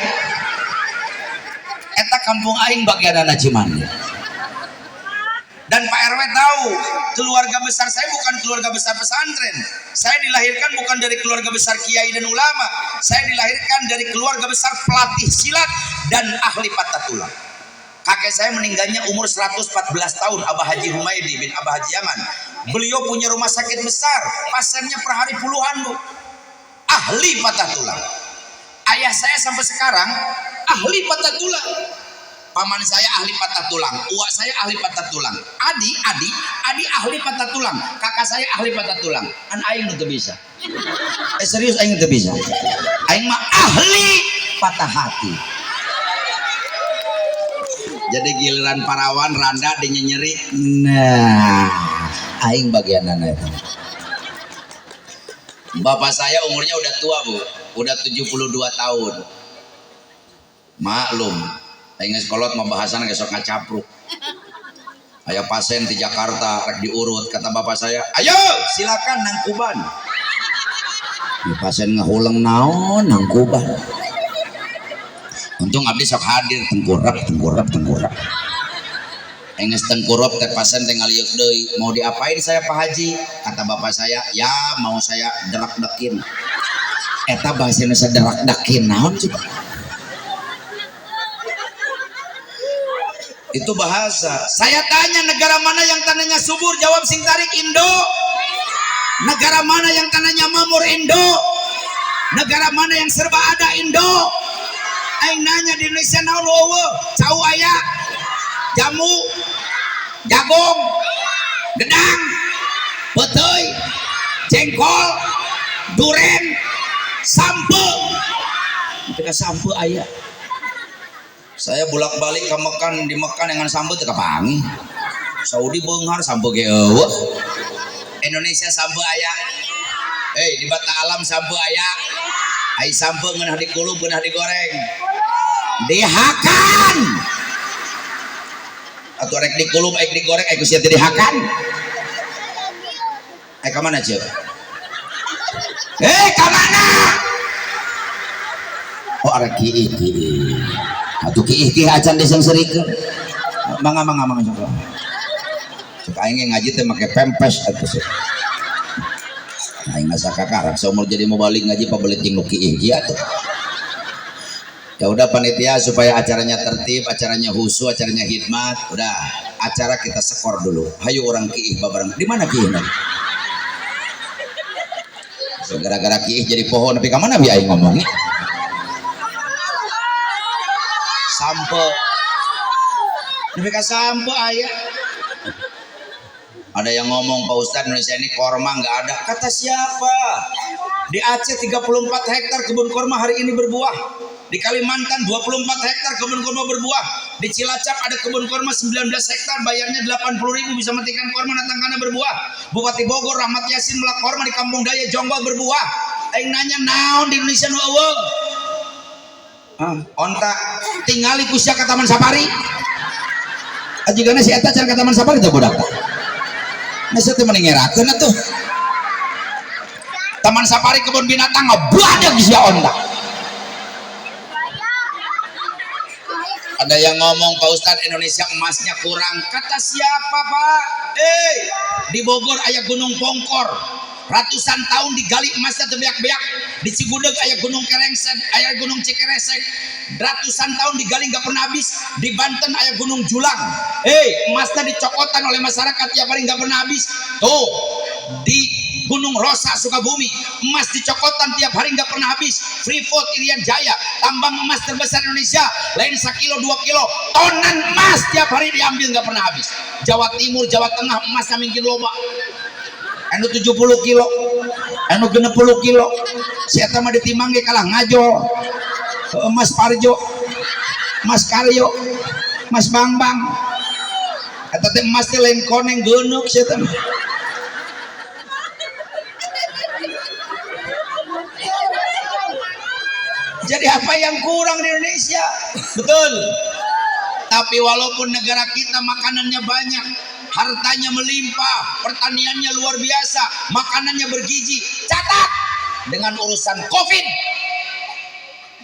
Eta kampung aing bagianana Cimande. Dan Pak RW tahu, keluarga besar saya bukan keluarga besar pesantren. Saya dilahirkan bukan dari keluarga besar kiai dan ulama. Saya dilahirkan dari keluarga besar pelatih silat dan ahli patah tulang. Kakek saya meninggalnya umur 114 tahun, Abah Haji Humaidi bin Abah Haji Yaman. Beliau punya rumah sakit besar, pasiennya per hari puluhan, Bu. Ahli patah tulang. Ayah saya sampai sekarang ahli patah tulang. Paman saya ahli patah tulang, uak saya ahli patah tulang, adi adi adi ahli patah tulang, kakak saya ahli patah tulang. An aing nu teu bisa. Serius aing teu bisa. Aing mah ahli patah hati. Jadi giliran parawan randa dinyenyeri, nah aing bagianana itu. Bapak saya umurnya udah tua, Bu, udah 72 tahun. Maklum, aing geus kolot mah bahasana ge sok ngacapruk. Aya pasien di Jakarta rek diurut, kata bapak saya, "Ayo, silakan nangkuban." Ya, pasien ngahuleng naon nangkuban. Untung abdi sok hadir tengkurap tengkurap tengkurap. Enggeus tengkurap teh pasien teh ngaliuk deui, "Mau diapain saya, Pak Haji?" Kata bapak saya, "Ya mau saya derak-dekin." Eta bahasa Indonesia derak-dekin naon coba? Itu bahasa. Saya tanya, negara mana yang tanahnya subur? Jawab sing tarik, Indo. Negara mana yang tanahnya makmur? Indo. Negara mana yang serba ada? Indo. Aing nanya, di Indonesia naon euweuh? Cau aya, jamu, jagung, gedang, peuteuy, jengkol, duren, sampe. Ketika sampe aya. Saya bolak-balik ke Mekan, di Mekan dengan sampe teu kapanggih. Saudi beunghar, sampe ge euweuh. Indonesia sampe aya. Di Bata Alam sampe aya. Ai sampe ngeunah dikulub, ngeunah digoreng. Dihakan. Atuh rek dikulub, rek digoreng, rek sia teh dihakan. Ka mana ceuk? Ka mana? Oh, arek kiih kiih. Atuh kiih kiih acan diseungseurikeun. Mangga mangga mangga sok. Sok aing ngaji teh make pempes atuh sok. Aing asa kakarak saumur jadi mau balik ngaji pabelit jeung nu kiih kieu atuh. Ya udah panitia, supaya acaranya tertib, acaranya khusyuk, acaranya hikmat, udah acara kita skor dulu. Hayu urang kiih babareng. Di mana kiih nanti? So, gara-gara kiih jadi pohon, tapi ka mana bi aing ngomongnya? Sampe. Nepi ka sampe aya. Ada yang ngomong, "Pak Ustadz, Indonesia ini korma nggak ada." Kata siapa? Di Aceh 34 hektar kebun korma hari ini berbuah. Di Kalimantan 24 hektar kebun korma berbuah. Di Cilacap ada kebun korma 19 hektar, bayarnya 80 ribu bisa matikan korma natangkana berbuah. Bupati Bogor Rahmat Yasin melak korma di Kampung Daya Jonggol berbuah. Aing nanya, naon di Indonesia nu euweuh? Ah, onta tingali ku sia ka Taman Safari. Ajigana si eta can ka Taman Safari teh budak teh. Nah, sia teh mending ngerakeun atuh. Taman Safari kebun binatang ngebadeg sia onta. Ada yang ngomong, "Pak Ustadz, Indonesia emasnya kurang." Kata siapa, Pak? Di Bogor aya Gunung Pongkor. Ratusan tahun digali emasnya teu beak-beak. Di Cigudeg aya Gunung Kerengseng, aya Gunung Cikeresek. Ratusan tahun digali nggak pernah habis. Di Banten aya Gunung Julang. Emasnya dicokotan oleh masyarakat tiap hari nggak pernah habis. Tuh, di Gunung Rosa Sukabumi, emas dicokotan tiap hari nggak pernah habis. Freeport Irian Jaya, tambang emas terbesar Indonesia, lain sakilo 2 kilo, tonan emas tiap hari diambil nggak pernah habis. Jawa Timur, Jawa Tengah emasnya mungkin loba. Anu 70 kilo, anu 60 kilo, si eta mah ditimbang ge kalah ngajol. Mas Parjo, Mas Karyo, Mas Bangbang. Eta teh emas teh lain koneng, geunuk si eta mah. Jadi apa yang kurang di Indonesia? Betul. Tapi walaupun negara kita makanannya banyak, Hartanya melimpah, pertaniannya luar biasa, makanannya bergizi. Catat, dengan urusan COVID,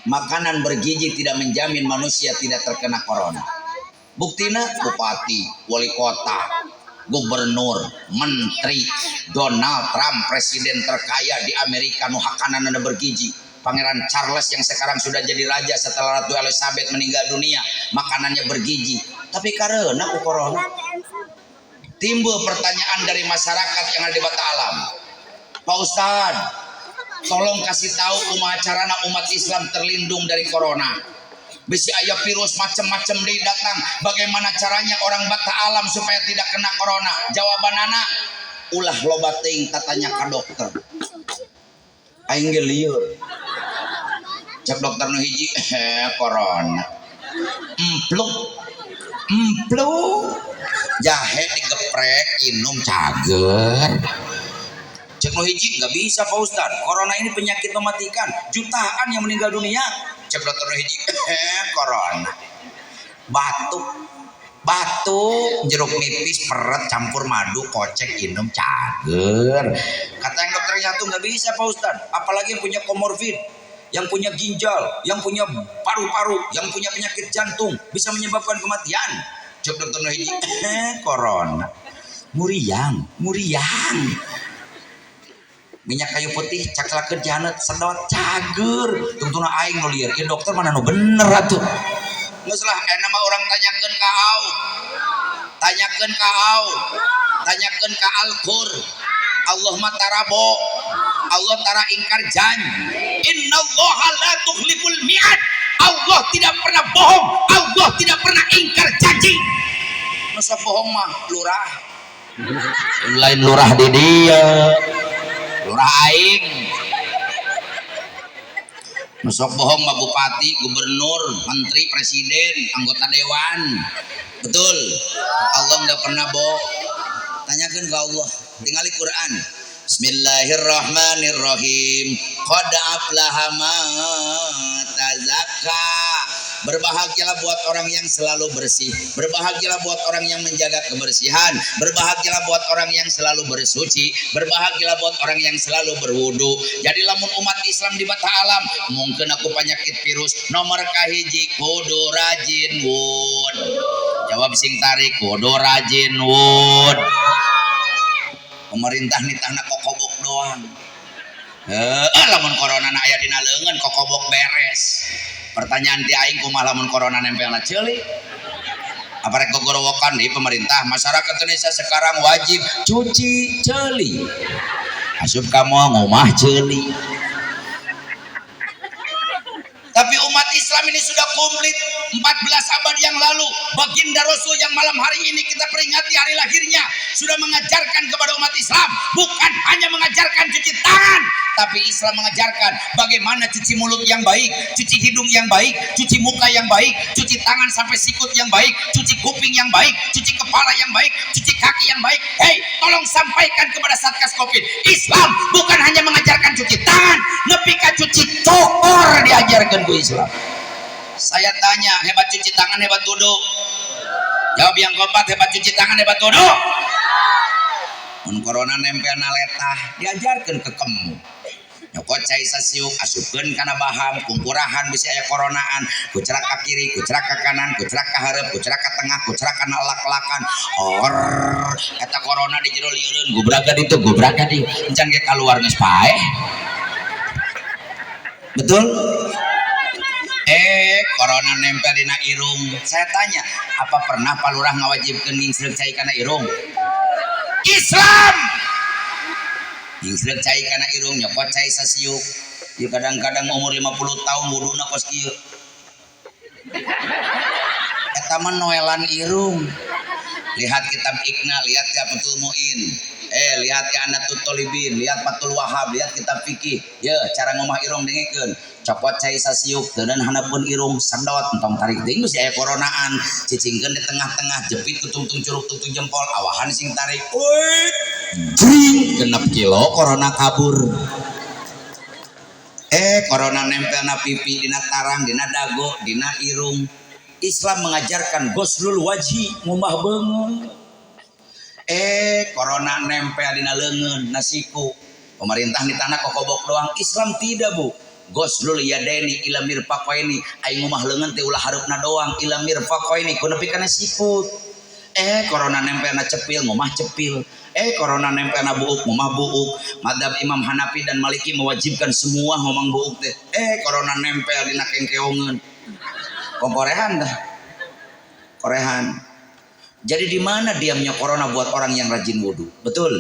makanan bergizi tidak menjamin manusia tidak terkena corona. Buktina bupati, wali kota, gubernur, menteri, Donald Trump, presiden terkaya di Amerika, nu hakananana bergizi. Pangeran Charles yang sekarang sudah jadi raja setelah Ratu Elizabeth meninggal dunia, makanannya bergizi. Tapi karena ku corona, timbul pertanyaan dari masyarakat yang ada di Bata Alam. Pak Ustad, tolong kasih tahu kumaha carana umat Islam terlindung dari corona. Bisi aya virus macam-macam di datang. Bagaimana caranya orang Bata Alam supaya tidak kena corona? Jawabanana, ulah loba teuing tatanya ka dokter. Aing ge lieur. Cek dokter nu hiji, corona. Empluk. Empluk. Jahe digeprek, inum cager. Cek nu hiji, nggak bisa Pak Ustad. Corona ini penyakit mematikan, jutaan yang meninggal dunia. Cek dokter nu hiji, corona. Batuk. Batuk, jeruk nipis, peret, campur madu, kocek, inum, cager. Kata yang dokter satu, nggak bisa Pak Ustad. Apalagi yang punya komorbid, yang punya ginjal, yang punya paru-paru, yang punya penyakit jantung, bisa menyebabkan kematian. Cek dokter nu hiji, corona. Muriang, muriang. Minyak kayu putih, caklakeun janet, sedot, cager. Tungtungna aing nu lieur, ieu dokter mana nu bener atuh. Geus lah, enak mah urang tanyakeun ka au. Tanyakeun ka au. Tanyakeun ka Al-Qur. Allah mah tara bo. Allah tara ingkar janji. Innallaha la tukhliful mi'ad. Allah tidak pernah bohong, Allah tidak pernah ingkar janji. Nu sok bohong mah lurah. Lain lurah di dia. Lurah aing. Nu sok bohong mah bupati, gubernur, menteri, presiden, anggota dewan. Betul. Allah nggak pernah bohong. Tanyakan ke Allah. Tingali Quran. Bismillahirrahmanirrahim. Qad aflaha man tazakka. Berbahagialah buat orang yang selalu bersih. Berbahagialah buat orang yang menjaga kebersihan. Berbahagialah buat orang yang selalu bersuci. Berbahagialah buat orang yang selalu berwudu. Jadi lamun umat Islam di Bata Alam, mungkin ku penyakit virus nomor kahiji kudu rajin wud. Jawab sing tarik, kudu rajin wud. Pemerintah nitahna kokobok doang. Lamun corona na aya dina leungeun kokobok beres. Pertanyaan ti aing, kumaha lamun corona nempel na ceuli? Apa rek gogorowokan di pemerintah? Masyarakat Indonesia sekarang wajib cuci ceuli. Asup kamu ngomah ceuli. Tapi umat Islam ini sudah komplit 14 abad yang lalu. Baginda Rasul yang malam hari ini kita peringati hari lahirnya sudah mengajarkan kepada umat Islam, bukan hanya mengajarkan cuci tangan, tapi Islam mengajarkan bagaimana cuci mulut yang baik, cuci hidung yang baik, cuci muka yang baik, cuci tangan sampai sikut yang baik, cuci kuping yang baik, cuci kepala yang baik, cuci kaki yang baik. Hei, tolong sampaikan kepada Satgas Covid, Islam bukan hanya mengajarkan cuci tangan, nepi ka cuci cokor diajarkan ku Islam. Saya tanya, hebat cuci tangan, hebat wudhu? Jawab yang keempat, hebat cuci tangan, hebat wudhu? Mun corona nempel na letah, diajarkan ke kemu. Nyokot cai sasiuk, asupkeun kana baham, kumpurahan bisi aya koronaan, kucerak ka kiri, kucerak ka kanan, kucerak ka hareup, kucerak ka tengah, kucerak kana lak-lakan. Or, eta corona di jero lieureun, gubrak ka ditu, gubrak ka dieu. Encan ge kaluar geus paeh. Betul? Corona nempel dina irung. Saya tanya, apa pernah Pak Lurah ngawajibkeun ngingsreuk cai kana irung? Islam. Ngingsreuk cai kana irung, nyokot cai sasiuk. Ya kadang-kadang umur 50 tahun wuduna kos kieu. Eta mah noelan irung. Lihat kitab Iqna, lihat kitab Fathul Muin. Lihat ya Anatut Tolibin, lihat Fathul Wahab, lihat kitab fikih. Ya, cara ngomah irung dengekeun. Copot cai sasiuk, teuneun handapeun irung, sedot, entong tarik teuing geus aya koronaan. Cicingkeun di tengah-tengah, jepit ku tungtung curug, tungtung jempol, awahan sing tarik. Wait, jring, 6 kilo corona kabur. Corona nempel na pipi, dina tarang, dina dago, dina irung. Islam mengajarkan ghuslul wajhi, ngumah beungeut. Corona nempel dina leungeun na siku. Pemerintah di tanah kokobok doang. Islam tidak, Bu. Ghoslul yadaini ila mirfaqaini, aing ngumah leungeun teh ulah hareupna doang, ila mirfaqaini ku nepi kana sikut. Corona nempel na cepil, ngumah cepil. Corona nempel na buuk, ngumah buuk. Madhab Imam Hanafi dan Maliki mewajibkan semua ngomong buuk teh. Corona nempel dina kengkeongeun, kokorehan dah, korehan. Jadi di mana diamnya corona buat orang yang rajin wudhu? Betul.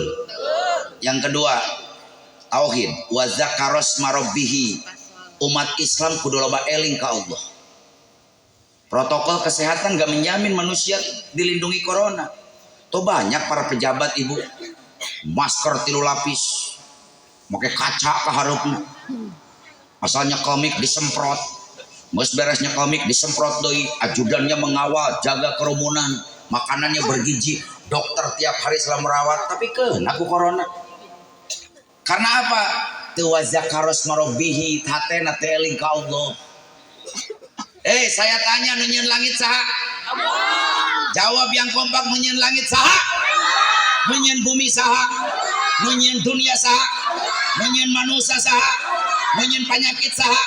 Yang kedua, tauhid, wa zakarosma rabbihi. Umat Islam kudu loba eling ka Allah. Protokol kesehatan gak menjamin manusia dilindungi corona. Tuh banyak para pejabat, Ibu, masker tilu lapis, pakai kaca ke hareupna. Asalnya komik disemprot, geus beresnya komik disemprot deui, ajudannya mengawal, jaga kerumunan, makanannya bergizi, dokter tiap hari selalu merawat, tapi kena ku corona. Karena apa? Teu wa zakarosma rabbihi, hatena teu eling ka Allah. Saya tanya, nu nyieun langit saha? Jawab yang kompak, nu nyieun langit saha? Nu nyieun bumi saha? Nu nyieun dunia saha? Nu nyieun manusia saha? Nu nyieun penyakit saha?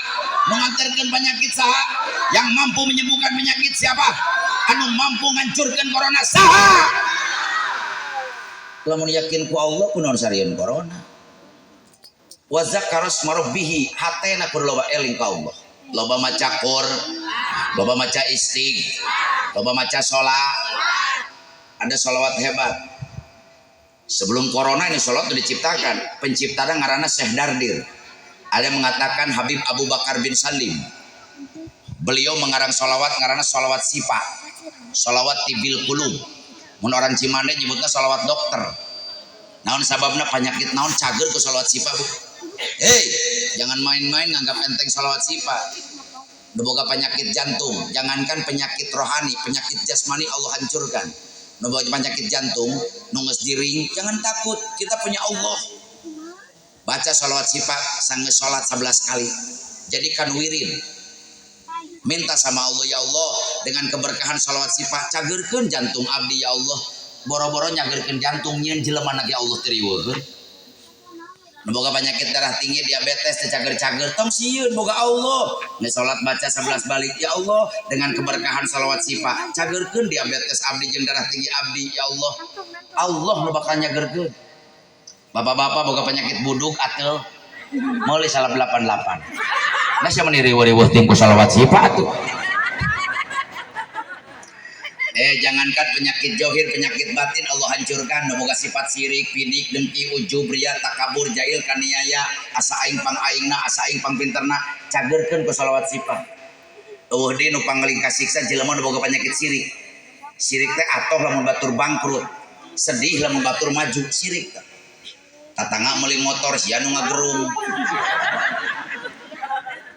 Nu nganterkeun penyakit saha? Yang mampu menyembuhkan penyakit siapa? Anu mampu ngancurkeun corona saha? Lamun yakin ku Allah, kunaon sarieun corona? Wa zakarosma rabbihi, hatena kudu loba eling ka Allah. Loba maca Qur, loba maca istig, loba maca sholat. Ada sholawat hebat. Sebelum corona ini sholawat sudah diciptakan. Penciptanya ngaranna Syekh Dardir. Ada yang mengatakan Habib Abu Bakar bin Salim. Beliau mengarang sholawat ngaranna sholawat sifa, sholawat tibbil qulub. Mun orang Cimande nyebutnya sholawat dokter. Naon sababna, penyakit naon cager ku sholawat sifa, Bu? Hei, jangan main-main nganggap enteng sholawat sifa. Nu boga penyakit jantung, jangankan penyakit rohani, penyakit jasmani Allah hancurkan. Nu boga penyakit jantung, nu geus diring, jangan takut, kita punya Allah. Baca sholawat sifa, sanggeus sholat 11 kali. Jadikan wirid. Minta sama Allah, ya Allah, dengan keberkahan sholawat sifa, cagerkeun jantung abdi ya Allah. Boro-boro nyagerkeun jantung, nyieun jelema lagi Allah teu riweuheun. Nu boga penyakit darah tinggi, diabetes, teu cager-cager, tong sieun, boga Allah. Nih salat baca 11 balik, ya Allah, dengan keberkahan salawat sifa, cagerkeun diabetes abdi jeung darah tinggi abdi, ya Allah. Allah nu bakal nyagerkeun. Bapak-bapak boga penyakit buduk atel, meuli salap 88. Nah, siapa nih riweuh-riweuh ting ku salawat sifa atuh. Jangankan penyakit johir, penyakit batin Allah hancurkan. Nu boga sifat sirik, pidik, dengki, ujub, ria, takabur, jahil, kaniaya, asa aing pang aingna, asa aing pang pinterna, cagerkeun ku salawat sifat. Euweuh deui nu pangling kasiksa jelema nu boga penyakit sirik. Sirik teh atoh lamun batur bangkrut, sedih lamun batur maju, sirik teh. Tatangga meuli motor sia nu ngagerung.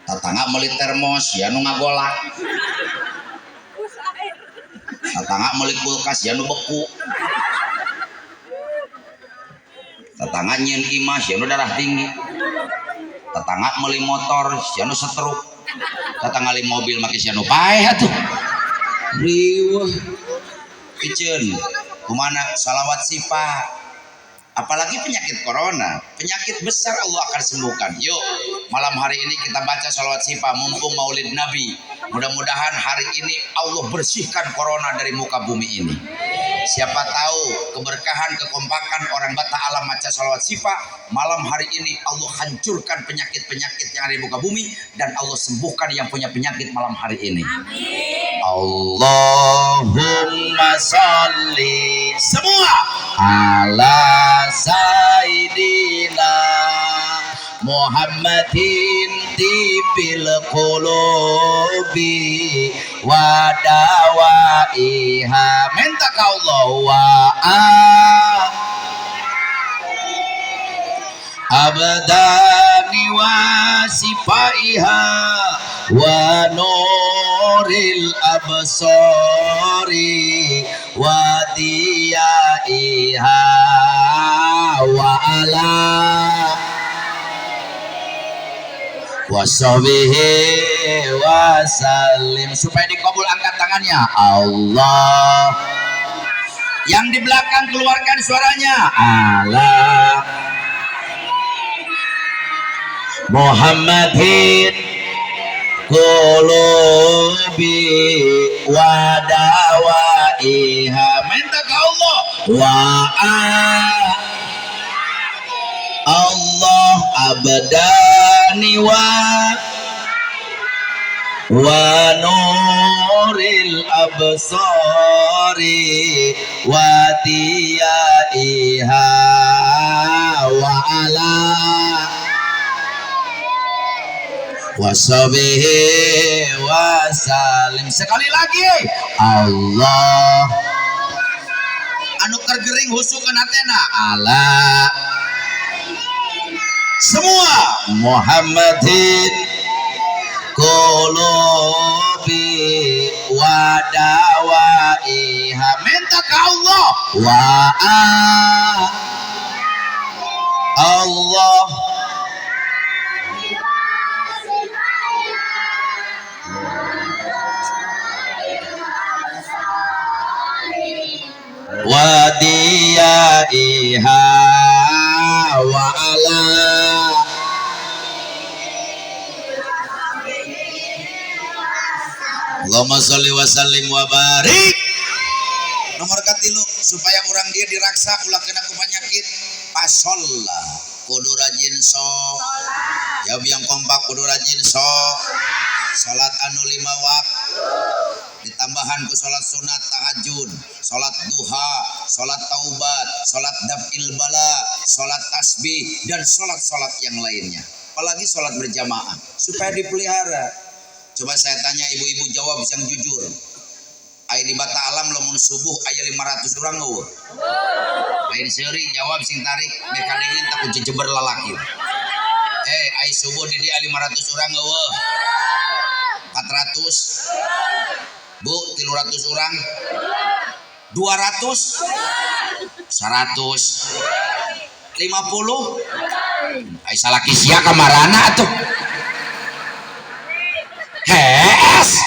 Tatangga meuli termos sia nu ngagolak. Tetangga meuli kulkas ya nu beku. Tetangga nyieun imah sia nu darah tinggi. Tetangga meuli motor sia nu stroke. Tetangga meuli mobil make sia nu paeh atuh. Riweuh. Piceun kumana salawat sifat. Apalagi penyakit corona, penyakit besar Allah akan sembuhkan. Yuk, malam hari ini kita baca salawat sifat mumpung Maulid Nabi. Mudah-mudahan hari ini Allah bersihkan corona dari muka bumi ini. Siapa tahu keberkahan, kekompakan orang Bata Alam baca salawat sifat malam hari ini Allah hancurkan penyakit-penyakit yang ada di muka bumi dan Allah sembuhkan yang punya penyakit malam hari ini. Amin. Allahumma salli semua ala Sayyidina Muhammadin tibbil qulubi wa dawaiha. Minta ke Allah wa abdani wa sifaiha wa nuril absari wa diyaiha wa ala washabihi wasallim. Supaya dikabul, angkat tangannya. Allah. Yang di belakang keluarkan suaranya. Ala Muhammadin qulubi wa dawaiha. Minta ke Allah. Wa Allah abdani wa nuril absari wa diyaiha wa ala wasabihi wasalim. Sekali lagi Allah anu kergering husukeun hatena ala semua Muhammadin qulubi wa dawaiha. Minta ke Allah wa Allah wa diyaiha wa ala Allahumma sholli wa sallim wa barik. Nomor katilu supaya orang dia diraksa ulah kena ku penyakit pasolla kudu rajin so. Jawab yang kompak, kudu rajin so. Salat anu 5 waktu ditambahan ku salat sunat tahajud, salat duha, salat taubat, salat daf'il bala, salat tasbih, dan salat-salat yang lainnya. Apalagi salat berjamaah supaya dipelihara. Coba saya tanya ibu-ibu, jawab yang jujur. Aya di Bata Alam lamun subuh aya 500 orang eueuh. Lain seuri jawab sing tarik meh kadengin takut jejeber lalaki. Aya subuh di dia 500 orang eueuh. 400. Bu, 300 orang. 200. 100. 50. Ai salaki sia kamarana atuh. Hes.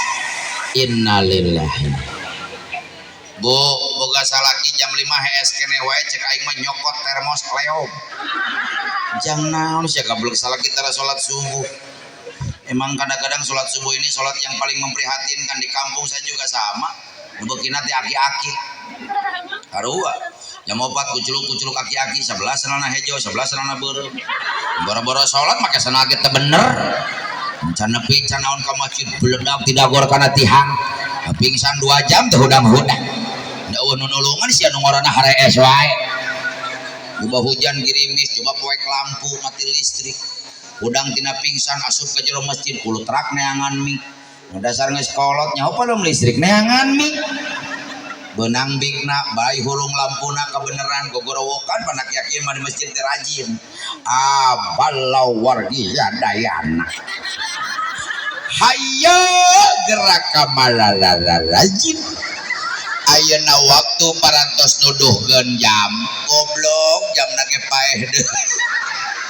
Innalillahi. Bu, boga salaki jam 5 hees kene wae cek aing mah nyokot termos kleom. Jang naon sia goblok salaki tara salat subuh. Emang kadang-kadang sholat subuh ini sholat yang paling memprihatinkan. Di kampung saya juga sama. Ngebekina teh aki-aki. Karua. Jam 4 kuculuk-kuculuk aki-aki, sebelah celana hejo, sebelah celana beureum. Boro-boro sholat make celana ge teu bener. Can nepi can naon ka masjid beledak tidak gor kana tihang. Pingsan 2 jam teh hudang-hudang. Da eueuh nu nulungan sia nu ngorana harees wae. Coba hujan girimis, coba poek lampu mati listrik. Udang tina pingsan asup ke jero masjid kulo terak neangan mi. Nu dasar geus kolot nyaho palem listrik neangan mi. Benang bikna bae hurung lampuna kebenaran gogorowokan panak yakin mah di masjid teh rajin. Abalau wargi sadayana. Hayo gerak kamalalala rajin. Ayeuna waktu parantos nuduhkeun jam goblok jamna ge paeh deui.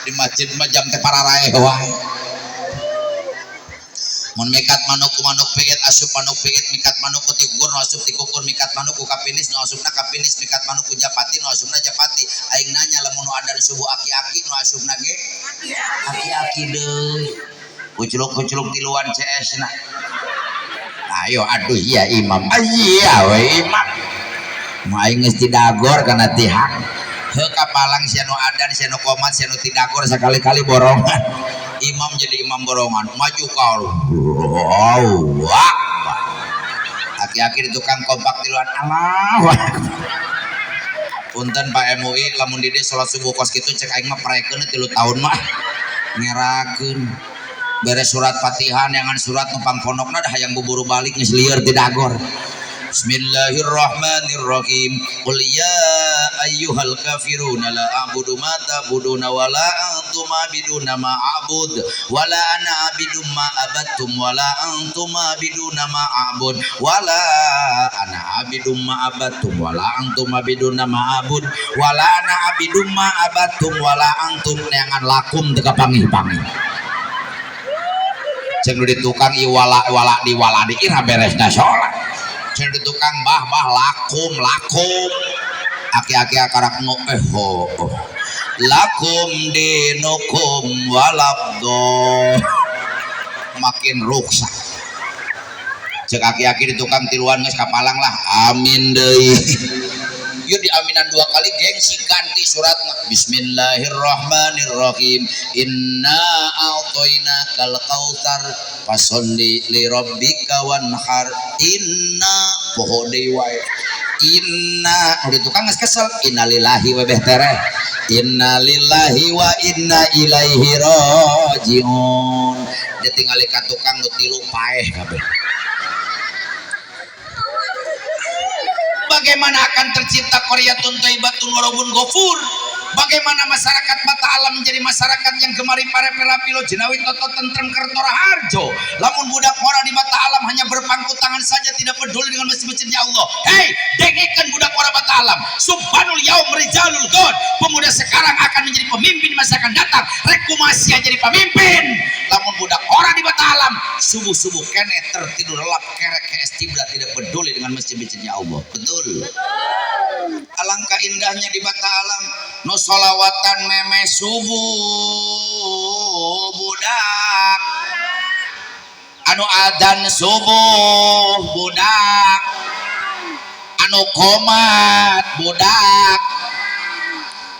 Di masjid mah jam teh pararaeh wae. Mun mikat manuk ku manuk pigit asup manuk pigit mikat manuk ku tikukur nu asup tikukur mikat manuk ku kapinis nu asupna kapinis mikat manuk ku japati nu asupna japati. Aing nanya lamun nu adan subuh aki-aki nu asupna ge aki-aki deui. Kuculuk-kuculuk tiluan CS na. Ayo aduh iya imam. Iya we imam. Mu aing geus didagor kana tihang. Heuh kapalang sia nu adan sia nu qomat sia nu tidagor sakali-kali borongan. Imam jadi imam borongan maju kau. Allahu Akbar. Aki-aki di tukang kompak tiluan Allahu Akbar. Punten Pak MUI lamun di dieu salat subuh kos kitu cek aing mah praekeun 3 tahun mah ngerakeun. Beres surat Fatihah neangan surat nu pangpondokna dah hayang buburu balik geus lieur ti dagor. Bismillahirrahmanirrahim. Qul ya ayyuhal kafiruna la a'budu ma ta'buduna wa la antum a'biduna ma a'bud wa la ana a'bidum ma abattum wa la antum a'biduna ma a'bud wa la ana a'bidum ma abattum wa la antum a'biduna ma a'bud wa la ana a'bidum ma abattum wa la antum neangan lakum teu kapangih-pangih. Cek nu di tukang ieu wala wala di wala di ira beresna salat. Cenah di tukang bah bah lakum lakum. Aki-aki akarak ngo ho. Lakum dinukum walabdo. Makin ruksak. Cek aki-aki di tukang tiluan geus kapalang lah. Amin deui. Yuk diaminan dua kali gengsi ganti suratna. Bismillahirrahmanirrahim. Inna a'tainakal kautsar fasholli li rabbika wanhar. Inna poho deui wae. Inna di tukang geus kesel. Innalillahi wa beh tereh. Innalillahi wa inna ilaihi rajiun. Dia tingali ka tukang nu tilu paeh kabeh. Bagaimana akan tercipta qaryatun thayyibatun wa rabbun ghafur? Bagaimana masyarakat Bata Alam menjadi masyarakat yang gemari parepera pilo jenawi toto tentrem kerto raharjo? Lamun budak ngora di Bata Alam hanya berpangku tangan saja tidak peduli dengan masjid-masjidnya Allah. Hei, dengekeun budak ngora Bata Alam. Subhanul yaum rijalul god. Pemuda sekarang akan menjadi pemimpin di masa akan datang. Rek kumaha sia jadi pemimpin. Lamun budak ngora di Bata Alam subuh-subuh kene tertidur lelap kerek ke tibra tidak peduli dengan masjid-masjidnya Allah. Betul. Alangkah indahnya di Bata Alam nu sholawatan meme subuh budak, anu adan subuh budak, anu komat budak.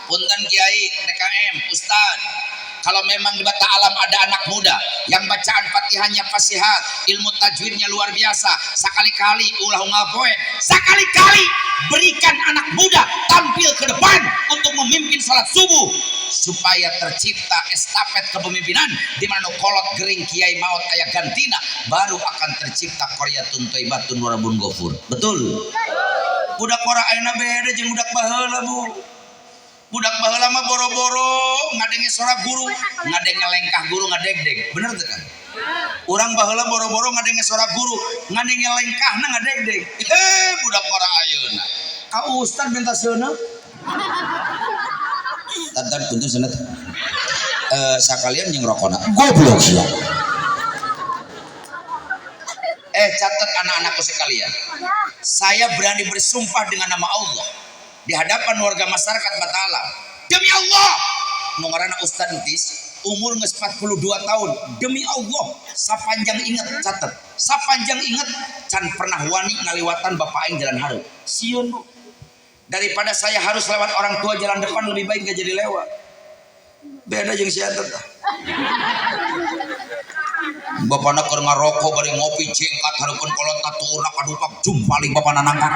Punten kiai, DKM, ustad, kalau memang di Bata Alam ada anak muda yang bacaan Fatihahnya fasihat, ilmu tajwidnya luar biasa, sekali-kali ulah unggal poe, sekali-kali berikan anak muda tampil ke depan untuk memimpin salat subuh supaya tercipta estafet kepemimpinan di mana nu kolot gering kiai maut aya gantina, baru akan tercipta qaryatun thayyibatun wa rabbun ghafur. Betul. Budak ora ayeuna beda jeung budak baheula, Bu. Budak baheula mah boro-boro ngadenge suara guru, ngadenge lengkah guru ngadegdeg. Bener teu kan? Urang baheula boro-boro ngadenge suara guru, ngadenge lengkahna ngadegdeg. Budak ora ayeuna. Ka ustad minta seuneu. Tantan punten seuneu. Sakalian jeung rokona. Goblok sia. Catat anak-anakku sekalian. Saya berani bersumpah dengan nama Allah di hadapan warga masyarakat Bata Alam. Demi Allah, nu ngaranna Ustad Entis umur geus 42 tahun. Demi Allah, sapanjang inget catat. Sapanjang inget can pernah wani ngaliwatan bapak aing jalan hareup. Sieun, Bu. Daripada saya harus lewat orang tua jalan depan, lebih baik gak jadi lewat. Beda jeung si eta tah. Bapana keur ngarokok bari ngopi cengkat hareupeun kolot katurna kadupak jumpaling bapana nangkar.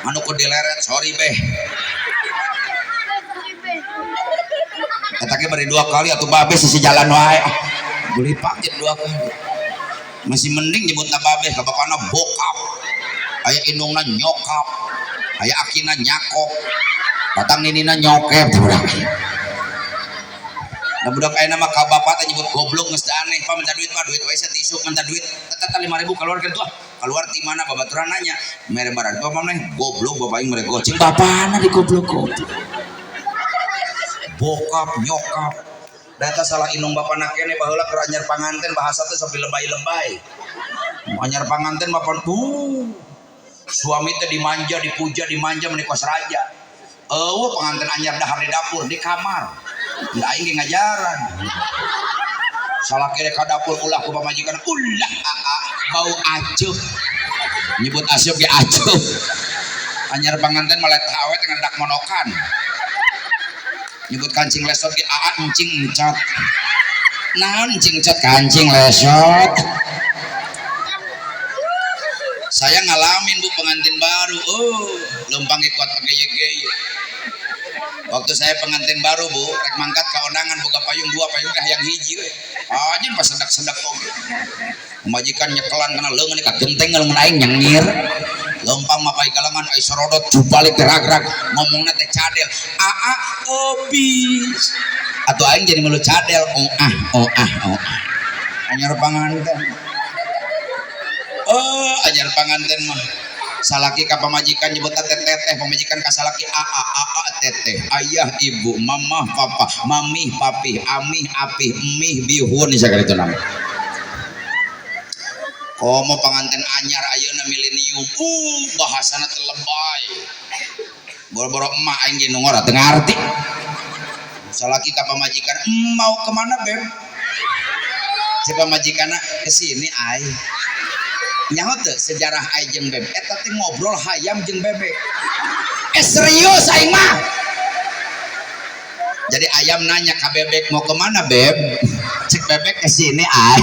Anu keur dileret sorry beh. Eta ge bari dua kali atuh babe sisi jalan wae. Beli paket dua kali. Masih mending nyebutna babe ka bapana bokap. Aya indungna nyokap. Aya akina nyakop. Datang ninina nyokep teh budak. Nah budak ayeuna mah ka bapak teh nyebut goblok geus aneh. Pak minta duit, Pak, duit wae sia tisu minta duit. Tata 5.000 keluar ke tuh. Keluar ti mana babaturan nanya. Mere barang bapak maneh goblok bapak aing mere goceng. Bapana di goblok-goblok. Bokap nyokap. Data salah indung bapana kene baheula keur anyar panganten bahasa teh sampai lebay-lebay. Anyar panganten bapak tuh. Suami teh dimanja, dipuja, dimanja meuni kos raja. Eueuh panganten anyar dahar di dapur, di kamar. Da aing ge ngajaran. Salah kira ka dapur ulah ku pamajikan, ulah aa bau acuh. Nyebut asup ge acuh. Anyar panganten malah teh awet ngandak monokan. Nyebut kancing lesot ge aa encing encot. Naon encing encot kancing lesot. Saya ngalamin Bu pengantin baru. Oh, lempang ge kuat pakai ye-ye. Waktu saya pengantin baru Bu, rek mangkat ka ondangan boga payung dua payung teh hayang hiji we. Anjing pas sedak-sedak oge. Pamajikan nyekelan kana leungeun ka genteng leungeun aing nyengir. Lempang mah pai galangan ai sorodot jubalik gerag-gerag ngomongna teh cadel. Aa obis. Atuh aing jadi melu cadel. Oh ah, oh ah, oh ah. Anyar panganten. Oh, anyar panganten mah. Salaki ka pamajikan nyebut teh teteh, pamajikan ka salaki aa aa teteh, ayah ibu, mamah papa, mami papi, amih apih, emih bihun sakali itu nama. Komo panganten anyar ayeuna milenium, bahasana teh lebay. Boro-boro emak aing ge nu ngora teu ngarti. Salaki ka pamajikan, mau kemana beb? Si pamajikanna kesini ai. Nyaho teu sejarah ai jeung beb? Eta teh ngobrol hayam jeung bebek. Serius aing mah. Jadi ayam nanya ke bebek, mau kemana beb? Cek bebek kesini ai.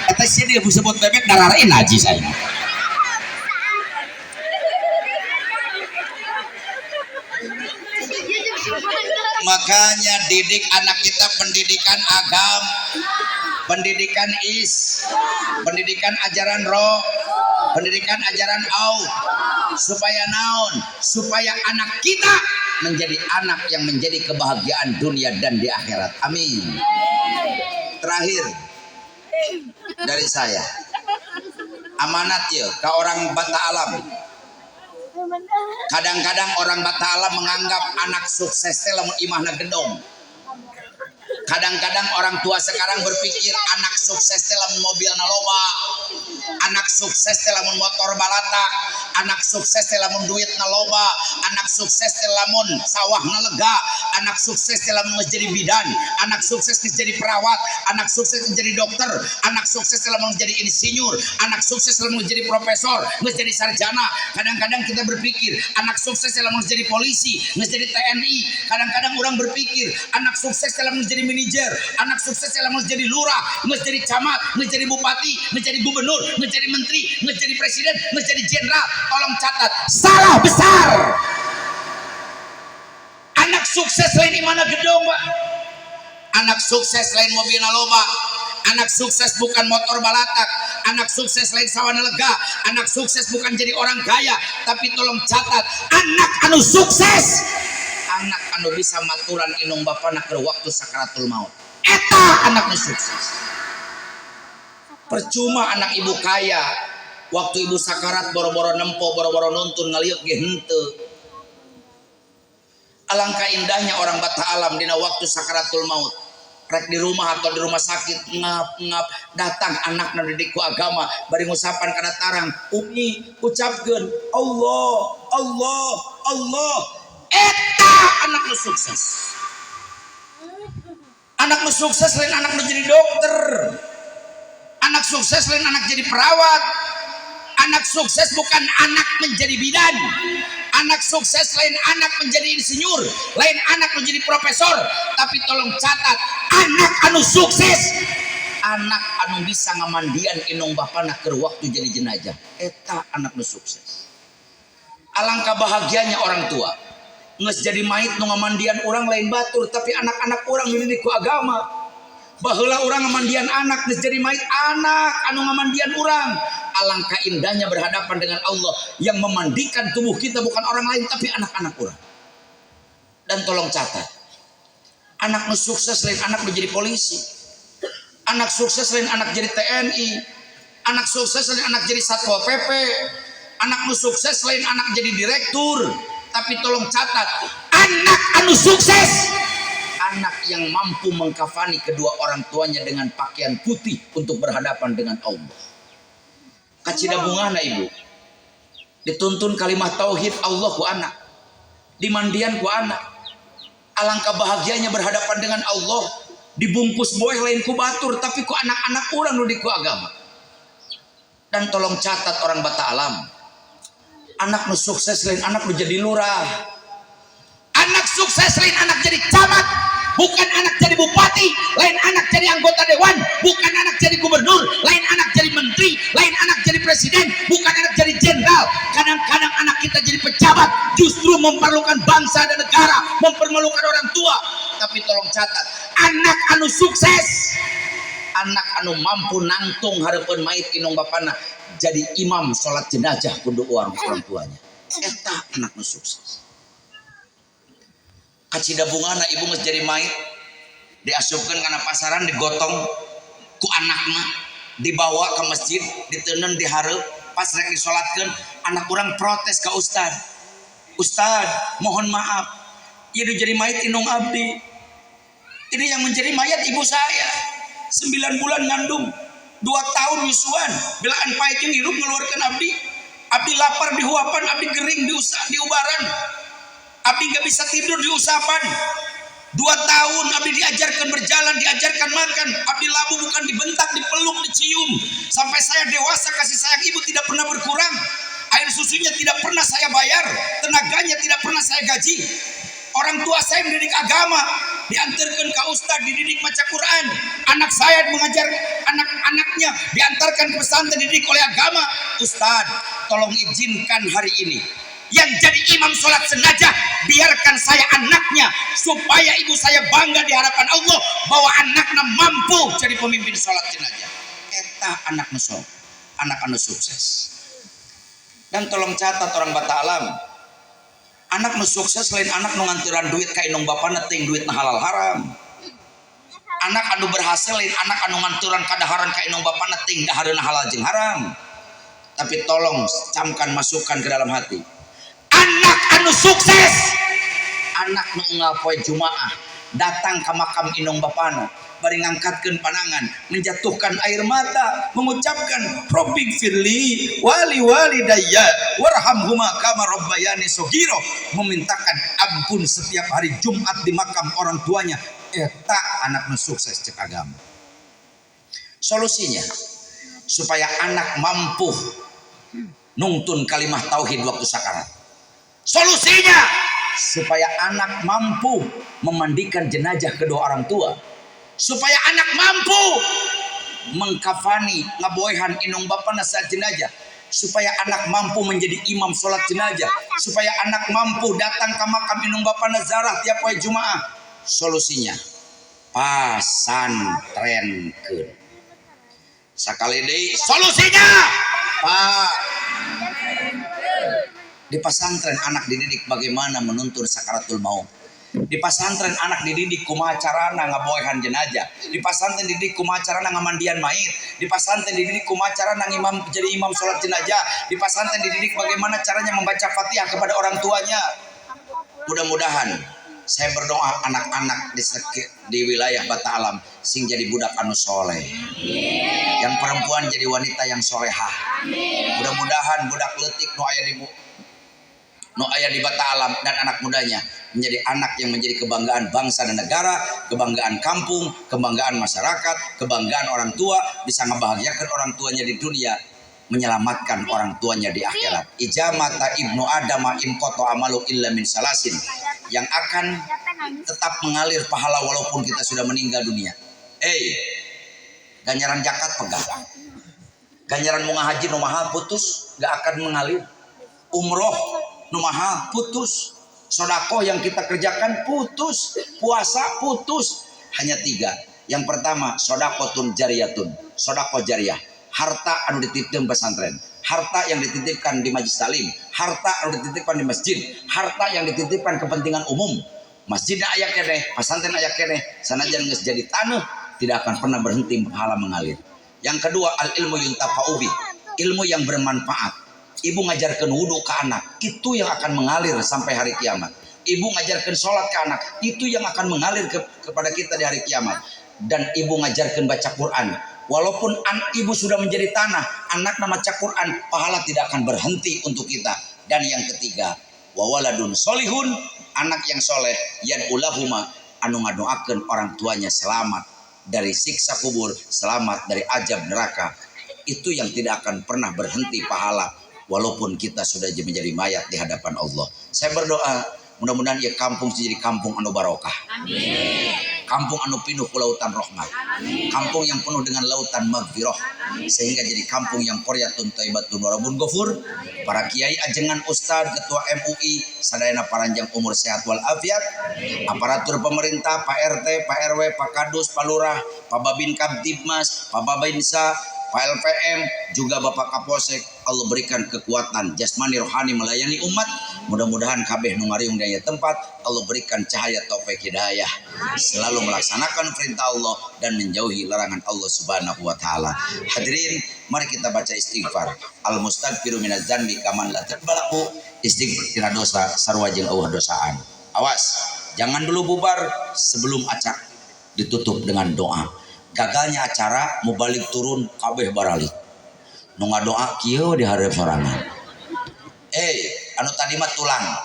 Eta sini disebut bebek dararain najis aing. Makanya didik anak kita pendidikan agama, pendidikan is, pendidikan ajaran roh, pendidikan ajaran au, supaya naon? Supaya anak kita menjadi anak yang menjadi kebahagiaan dunia dan di akhirat. Amin. Terakhir dari saya, amanat ya ke orang Bata Alam. Kadang-kadang orang Bata Alam menganggap anak sukses teh lamun imahna gedong. Kadang-kadang orang tua sekarang berpikir anak sukses teh lamun mobilna loba, anak sukses teh lamun motor balatak, anak sukses teh lamun duitna loba, anak sukses teh lamun sawahna lega, anak sukses teh lamun menjadi bidan, anak sukses menjadi perawat, anak sukses menjadi dokter, anak sukses teh lamun menjadi insinyur, anak sukses lamun menjadi profesor, menjadi sarjana. Kadang-kadang kita berpikir anak sukses teh lamun menjadi polisi, menjadi TNI. Kadang-kadang orang berpikir anak sukses teh lamun menjadi manajer, anak sukses teh lamun menjadi lurah, menjadi camat, menjadi bupati, menjadi gubernur, menjadi menteri, menjadi presiden, menjadi jenderal. Tolong catat, salah besar. Anak sukses lain imahna gedong, Pak. Anak sukses lain mobilna loba. Anak sukses bukan motor balatak. Anak sukses lain sawana lega. Anak sukses bukan jadi orang kaya. Tapi tolong catat, anak anu sukses, anak anu bisa maturan inung bapana keur waktu sakaratul maut. Eta anak nu sukses. Percuma anak ibu kaya, waktu ibu sakarat boro-boro nempo, boro-boro nuntun, ngaliuk ge henteu. Alangkah indahnya orang Bata Alam dina waktu sakaratul maut. Rek di rumah atau di rumah sakit, ngap-ngap datang anakna didik ku agama, bari ngusapan kana tarang, umi ucapkeun Allah, Allah, Allah. Eta anak nu sukses. Anak nu sukses lain anak nu jadi dokter. Anak sukses lain anak jadi perawat. Anak sukses bukan anak menjadi bidan. Anak sukses lain anak menjadi insinyur, lain anak menjadi profesor. Tapi tolong catat, anak anu sukses, anak anu bisa ngamandian inung bapana keur waktu jadi jenazah. Eta anak nu sukses. Alangkah bahagianya orang tua. Geus jadi mayit nu ngamandian urang lain batur, tapi anak-anak urang dididik ku agama. Baheula urang ngamandian anak, geus jadi mayit anak anu ngamandian urang. Alangkah indahnya berhadapan dengan Allah yang memandikan tubuh kita bukan orang lain tapi anak-anak urang. Dan tolong catat, anak nu sukses lain anak nu jadi polisi, anak sukses lain anak jadi TNI, anak sukses lain anak jadi Satpol PP, anak nu sukses lain anak jadi direktur. Tapi tolong catat, anak anu sukses, anak yang mampu mengkafani kedua orang tuanya dengan pakaian putih untuk berhadapan dengan Allah. Kacida bungana ibu, dituntun kalimat tauhid Allah ku anak, dimandian ku anak. Alangkah bahagianya berhadapan dengan Allah, dibungkus boeh lain ku batur tapi ku anak-anak urang nu di ku agama. Dan tolong catat orang Bata Alam, anak nu sukses lain anak nu jadi lurah, anak sukses lain anak jadi camat, bukan anak jadi bupati, lain anak jadi anggota dewan, bukan anak jadi gubernur, lain anak jadi menteri, lain anak jadi presiden, bukan anak jadi jenderal. Kadang-kadang anak kita jadi pejabat justru memperlukan bangsa dan negara, mempermalukan orang tua. Tapi tolong catat, anak anu sukses, anak anu mampu nangtung hareupeun mayit inung bapana jadi imam sholat jenazah kudu orang tuanya. Eta anak nu sukses. Kacida bungana ibu geus jadi mayit, diasupkeun kana pasaran, digotong ku anakna, dibawa ke masjid, diteuneun di hareup, pas rek disolatkeun anak urang protes ka ustad. Ustad, mohon maaf, ieu nu jadi mayit indung abdi. Ini yang menjadi mayat ibu saya, 9 bulan ngandung. 2 tahun nyusuan, belaan pahit jeung hirup ngeluarkan abdi. Abdi lapar dihuapan, abdi gering diubaran, abdi nggak bisa tidur diusapan. 2 tahun abdi diajarkan berjalan, diajarkan makan. Abdi labu bukan dibentak, dipeluk, dicium. Sampai saya dewasa, kasih sayang ibu tidak pernah berkurang. Air susunya tidak pernah saya bayar, tenaganya tidak pernah saya gaji. Orang tua saya mendidik agama, diantarkan ke ustadz, dididik baca Quran. Anak saya mengajar anak-anaknya, diantarkan ke pesantren, dididik oleh agama. Ustadz, tolong izinkan hari ini yang jadi imam sholat jenazah biarkan saya anaknya, supaya ibu saya bangga di hadapan Allah bahwa anaknya mampu jadi pemimpin sholat jenazah. Eta anak nu anak anu sukses. Dan tolong catat, orang Bata Alam, anak nu sukses lain anak nu nganturan duit ka indung bapana, teuing duit halal haram. Anak anu berhasil lain anak anu nganturan kadaharan ka indung bapana, teuing dahareuna halal jeung haram. Tapi tolong camkan, masukkan ke dalam hati, anak anu sukses anak nu unggal poe Jumaah datang ke makam indung bapana, bari ngangkatkeun panangan, menjatuhkan air mata, mengucapkan "Rabbighfirli wali walidayya warhamhuma kama rabbayani shaghira", memintakan ampun setiap hari Jumat di makam orang tuanya. Eta anak nu sukses cek agama. Solusinya supaya anak mampu nungtun kalimah tauhid waktu sakarat, solusinya supaya anak mampu memandikan jenazah kedua orang tua, supaya anak mampu mengkafani, ngaboehan indung bapana saat jenazah, supaya anak mampu menjadi imam sholat jenazah, supaya anak mampu datang ke makam indung bapana ziarah tiap poe Jumaah, solusinya pasantrenkeun. Sakali deui, solusinya, Pak, di pesantren anak dididik bagaimana menuntun sakaratul maut. Di pesantren anak dididik kumaha carana ngaboehan jenazah. Di pesantren dididik kumaha carana ngamandian mayit. Di pesantren dididik kumaha carana ngimam, jadi imam sholat jenazah. Di pesantren dididik bagaimana caranya membaca Fatihah kepada orang tuanya. Mudah-mudahan, saya berdoa, anak-anak di wilayah Bata Alam sing jadi budak anu soleh. Yang perempuan jadi wanita yang solehah. Mudah-mudahan budak leutik nu aya di Bata Alam dan anak mudanya menjadi anak yang menjadi kebanggaan bangsa dan negara, kebanggaan kampung, kebanggaan masyarakat, kebanggaan orang tua, bisa ngebahagiakan orang tuanya di dunia, menyelamatkan orang tuanya di akhirat. "Idza mata ibnu adama inqatha'a amalu illa min salasin." Yang akan tetap mengalir pahala walaupun kita sudah meninggal dunia. Eh, ganjaran zakat pegang. Ganjaran munggah haji nu mahal putus, gak akan mengalir. Umroh nu mahal putus. Sodakoh yang kita kerjakan putus. Puasa putus. Hanya tiga. Yang pertama, sodakotun jariyatun. Sodakoh jariyah. Harta anu dititipkan pesantren. Harta yang dititipkan di majlis taklim. Harta anu dititipkan di masjid. Harta yang dititipkan kepentingan umum. Masjid aya keneh, pesantren aya keneh, sanajan geus jadi tanah, tidak akan pernah berhenti pahala mengalir. Yang kedua, al ilmu yuntafa'u bih. Ilmu yang bermanfaat. Ibu ngajarkan wudhu ke anak, itu yang akan mengalir sampai hari kiamat. Ibu ngajarkan sholat ke anak, itu yang akan mengalir kepada kita di hari kiamat. Dan ibu ngajarkan baca Quran, walaupun ibu sudah menjadi tanah, anak baca Quran, pahala tidak akan berhenti untuk kita. Dan yang ketiga, wawaladun solihun, anak yang soleh, yad'u lahuma, anu ngadoakeun orang tuanya selamat dari siksa kubur, selamat dari azab neraka. Itu yang tidak akan pernah berhenti pahala walaupun kita sudah menjadi mayat di hadapan Allah. Saya berdoa mudah-mudahan ya kampung jadi kampung anu barokah. Amin. Kampung anu pinuh ku lautan rahmat. Kampung yang penuh dengan lautan magfirah. Sehingga jadi kampung yang qaryatun thayyibatun wa rabbun ghafur. Para kiai, ajengan, ustad, ketua MUI, sadayana paranjang umur, sehat wal afiat. Aparatur pemerintah, Pak RT, Pak RW, Pak Kadus, Pak Lurah, Pak Babin Kamtibmas, Pak Babinsa, Pak LPM, juga Bapak Kapolsek, Allah berikan kekuatan jasmani rohani melayani umat. Mudah-mudahan kabeh nu ngariung di tempat, Allah berikan cahaya taufik hidayah. Selalu melaksanakan perintah Allah dan menjauhi larangan Allah Subhanahu wa taala. Hadirin, mari kita baca istighfar. Al mustaghfiru minaz dzanbi kaman la dzanba lahu. Istighfar tina dosa sarua jeung euweuh dosaan. Awas, jangan dulu bubar sebelum acara ditutup dengan doa. Gagalnya acara, mubalig turun kabeh baralik. Nu ngadoa kieu di hareup sorangan. Anu tadi mah tulang,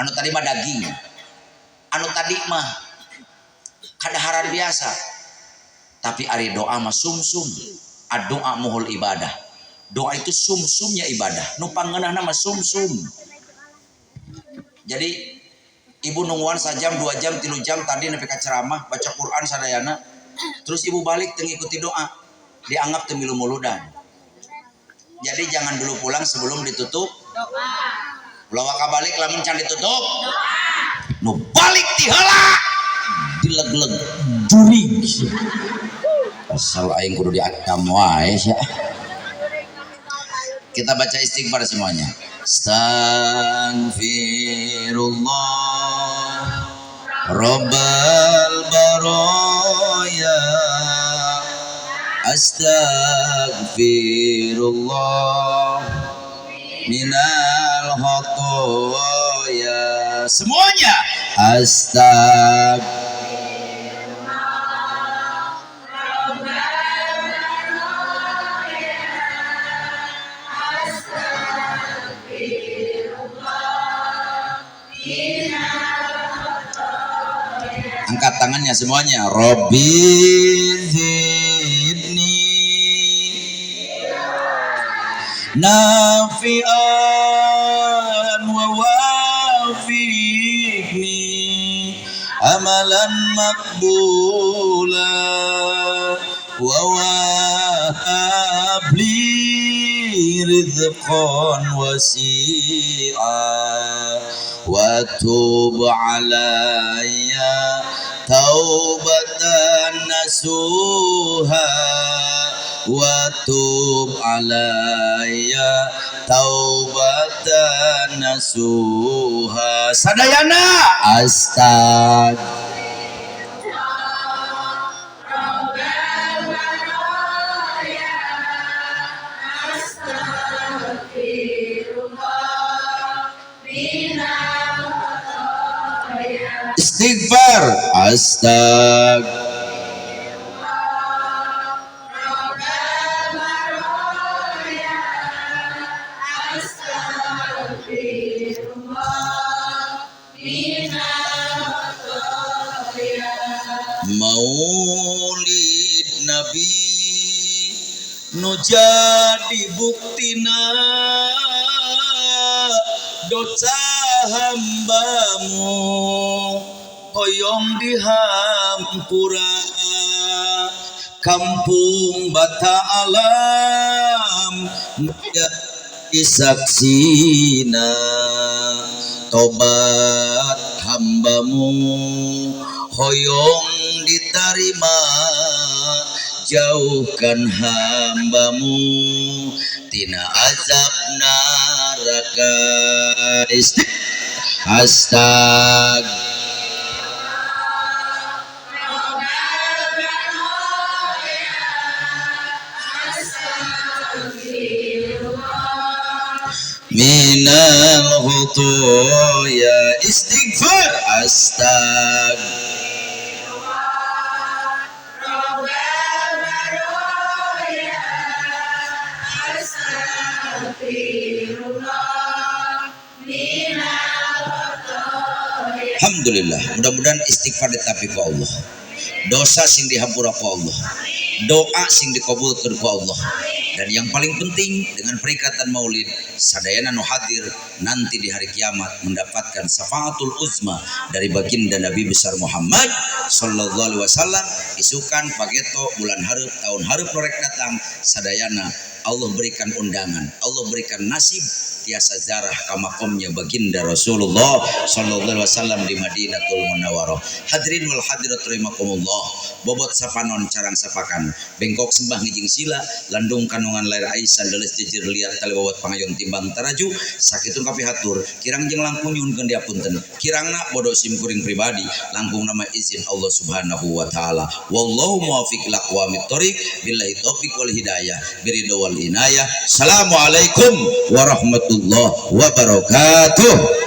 anu tadi mah daging, anu tadi mah kadaharan biasa. Tapi ari doa mah sumsum. Doa muhul ibadah. Doa itu sumsumnya ibadah. Nu pangeunahna mah sumsum. Jadi ibu nungguan sajam, 2 jam, 3 jam tadi nepi ka ceramah, baca Quran sadayana. Terus ibu balik teu ngikuti doa, dianggap teu milu muludan. Jadi jangan dulu pulang sebelum ditutup doa. Ulah waka balik lamun can ditutup doa. Nu balik ti heula dileg-leg jurig. Asal aing kudu diakam wae sia. Kita baca istighfar semuanya. Astaghfirullah Rabbal baraya, astaghfirullah minal khotoya. Semuanya astagfirullah. Angkat tangannya semuanya. Robbi zidni nafi'an wa wafiqni amalan maqbula wa wahabli rizqan wasi'a wa tub alayya taubatan nasuha wa tub alayya taubatan nasuha. Sadayana astag istighfar astag Maulid Nabi nu jadi buktina dosa hambamu hoyong dihampura. Kampung Bata Alam jadi saksina tobat hambamu hoyong diterima, jauhkan hambamu tina azab neraka. Astag minal khutoya. Istighfar astag Alhamdulillah, mudah-mudahan istighfar ditapi ku Allah, dosa sing dihampura ku Allah, doa sing dikabulkeun ku Allah. Dan yang paling penting dengan peringatan Maulid, sadayana nu hadir nanti di hari kiamat mendapatkan syafaatul uzma dari baginda Nabi besar Muhammad sallallahu alaihi wasallam. Isukan pageto bulan hareup tahun hareup norek datang, sadayana Allah berikan undangan, Allah berikan nasib tiasa zarah ka makomnya baginda Rasulullah sallallahu alaihi wasallam di Madinatul Munawwarah. Hadirin wal hadirat rahimakumullah. Bobot sapanon carang sapakan, bengkok sembah ngijing sila, landung kandungan lair aisan leuleus jejer liar tali bobot pangayon timbang taraju, sakitu kapihatur, kirang jeung langkung nyuhunkeun diapunten. Kirangna bodoh sim kuring pribadi, langkung nama izin Allah Subhanahu wa taala. Wallahu muwaffiq ila aqwamit thoriq, billahi taufik wal hidayah, biridho wal inayah. Assalamualaikum warahmatullahi wabarakatuh.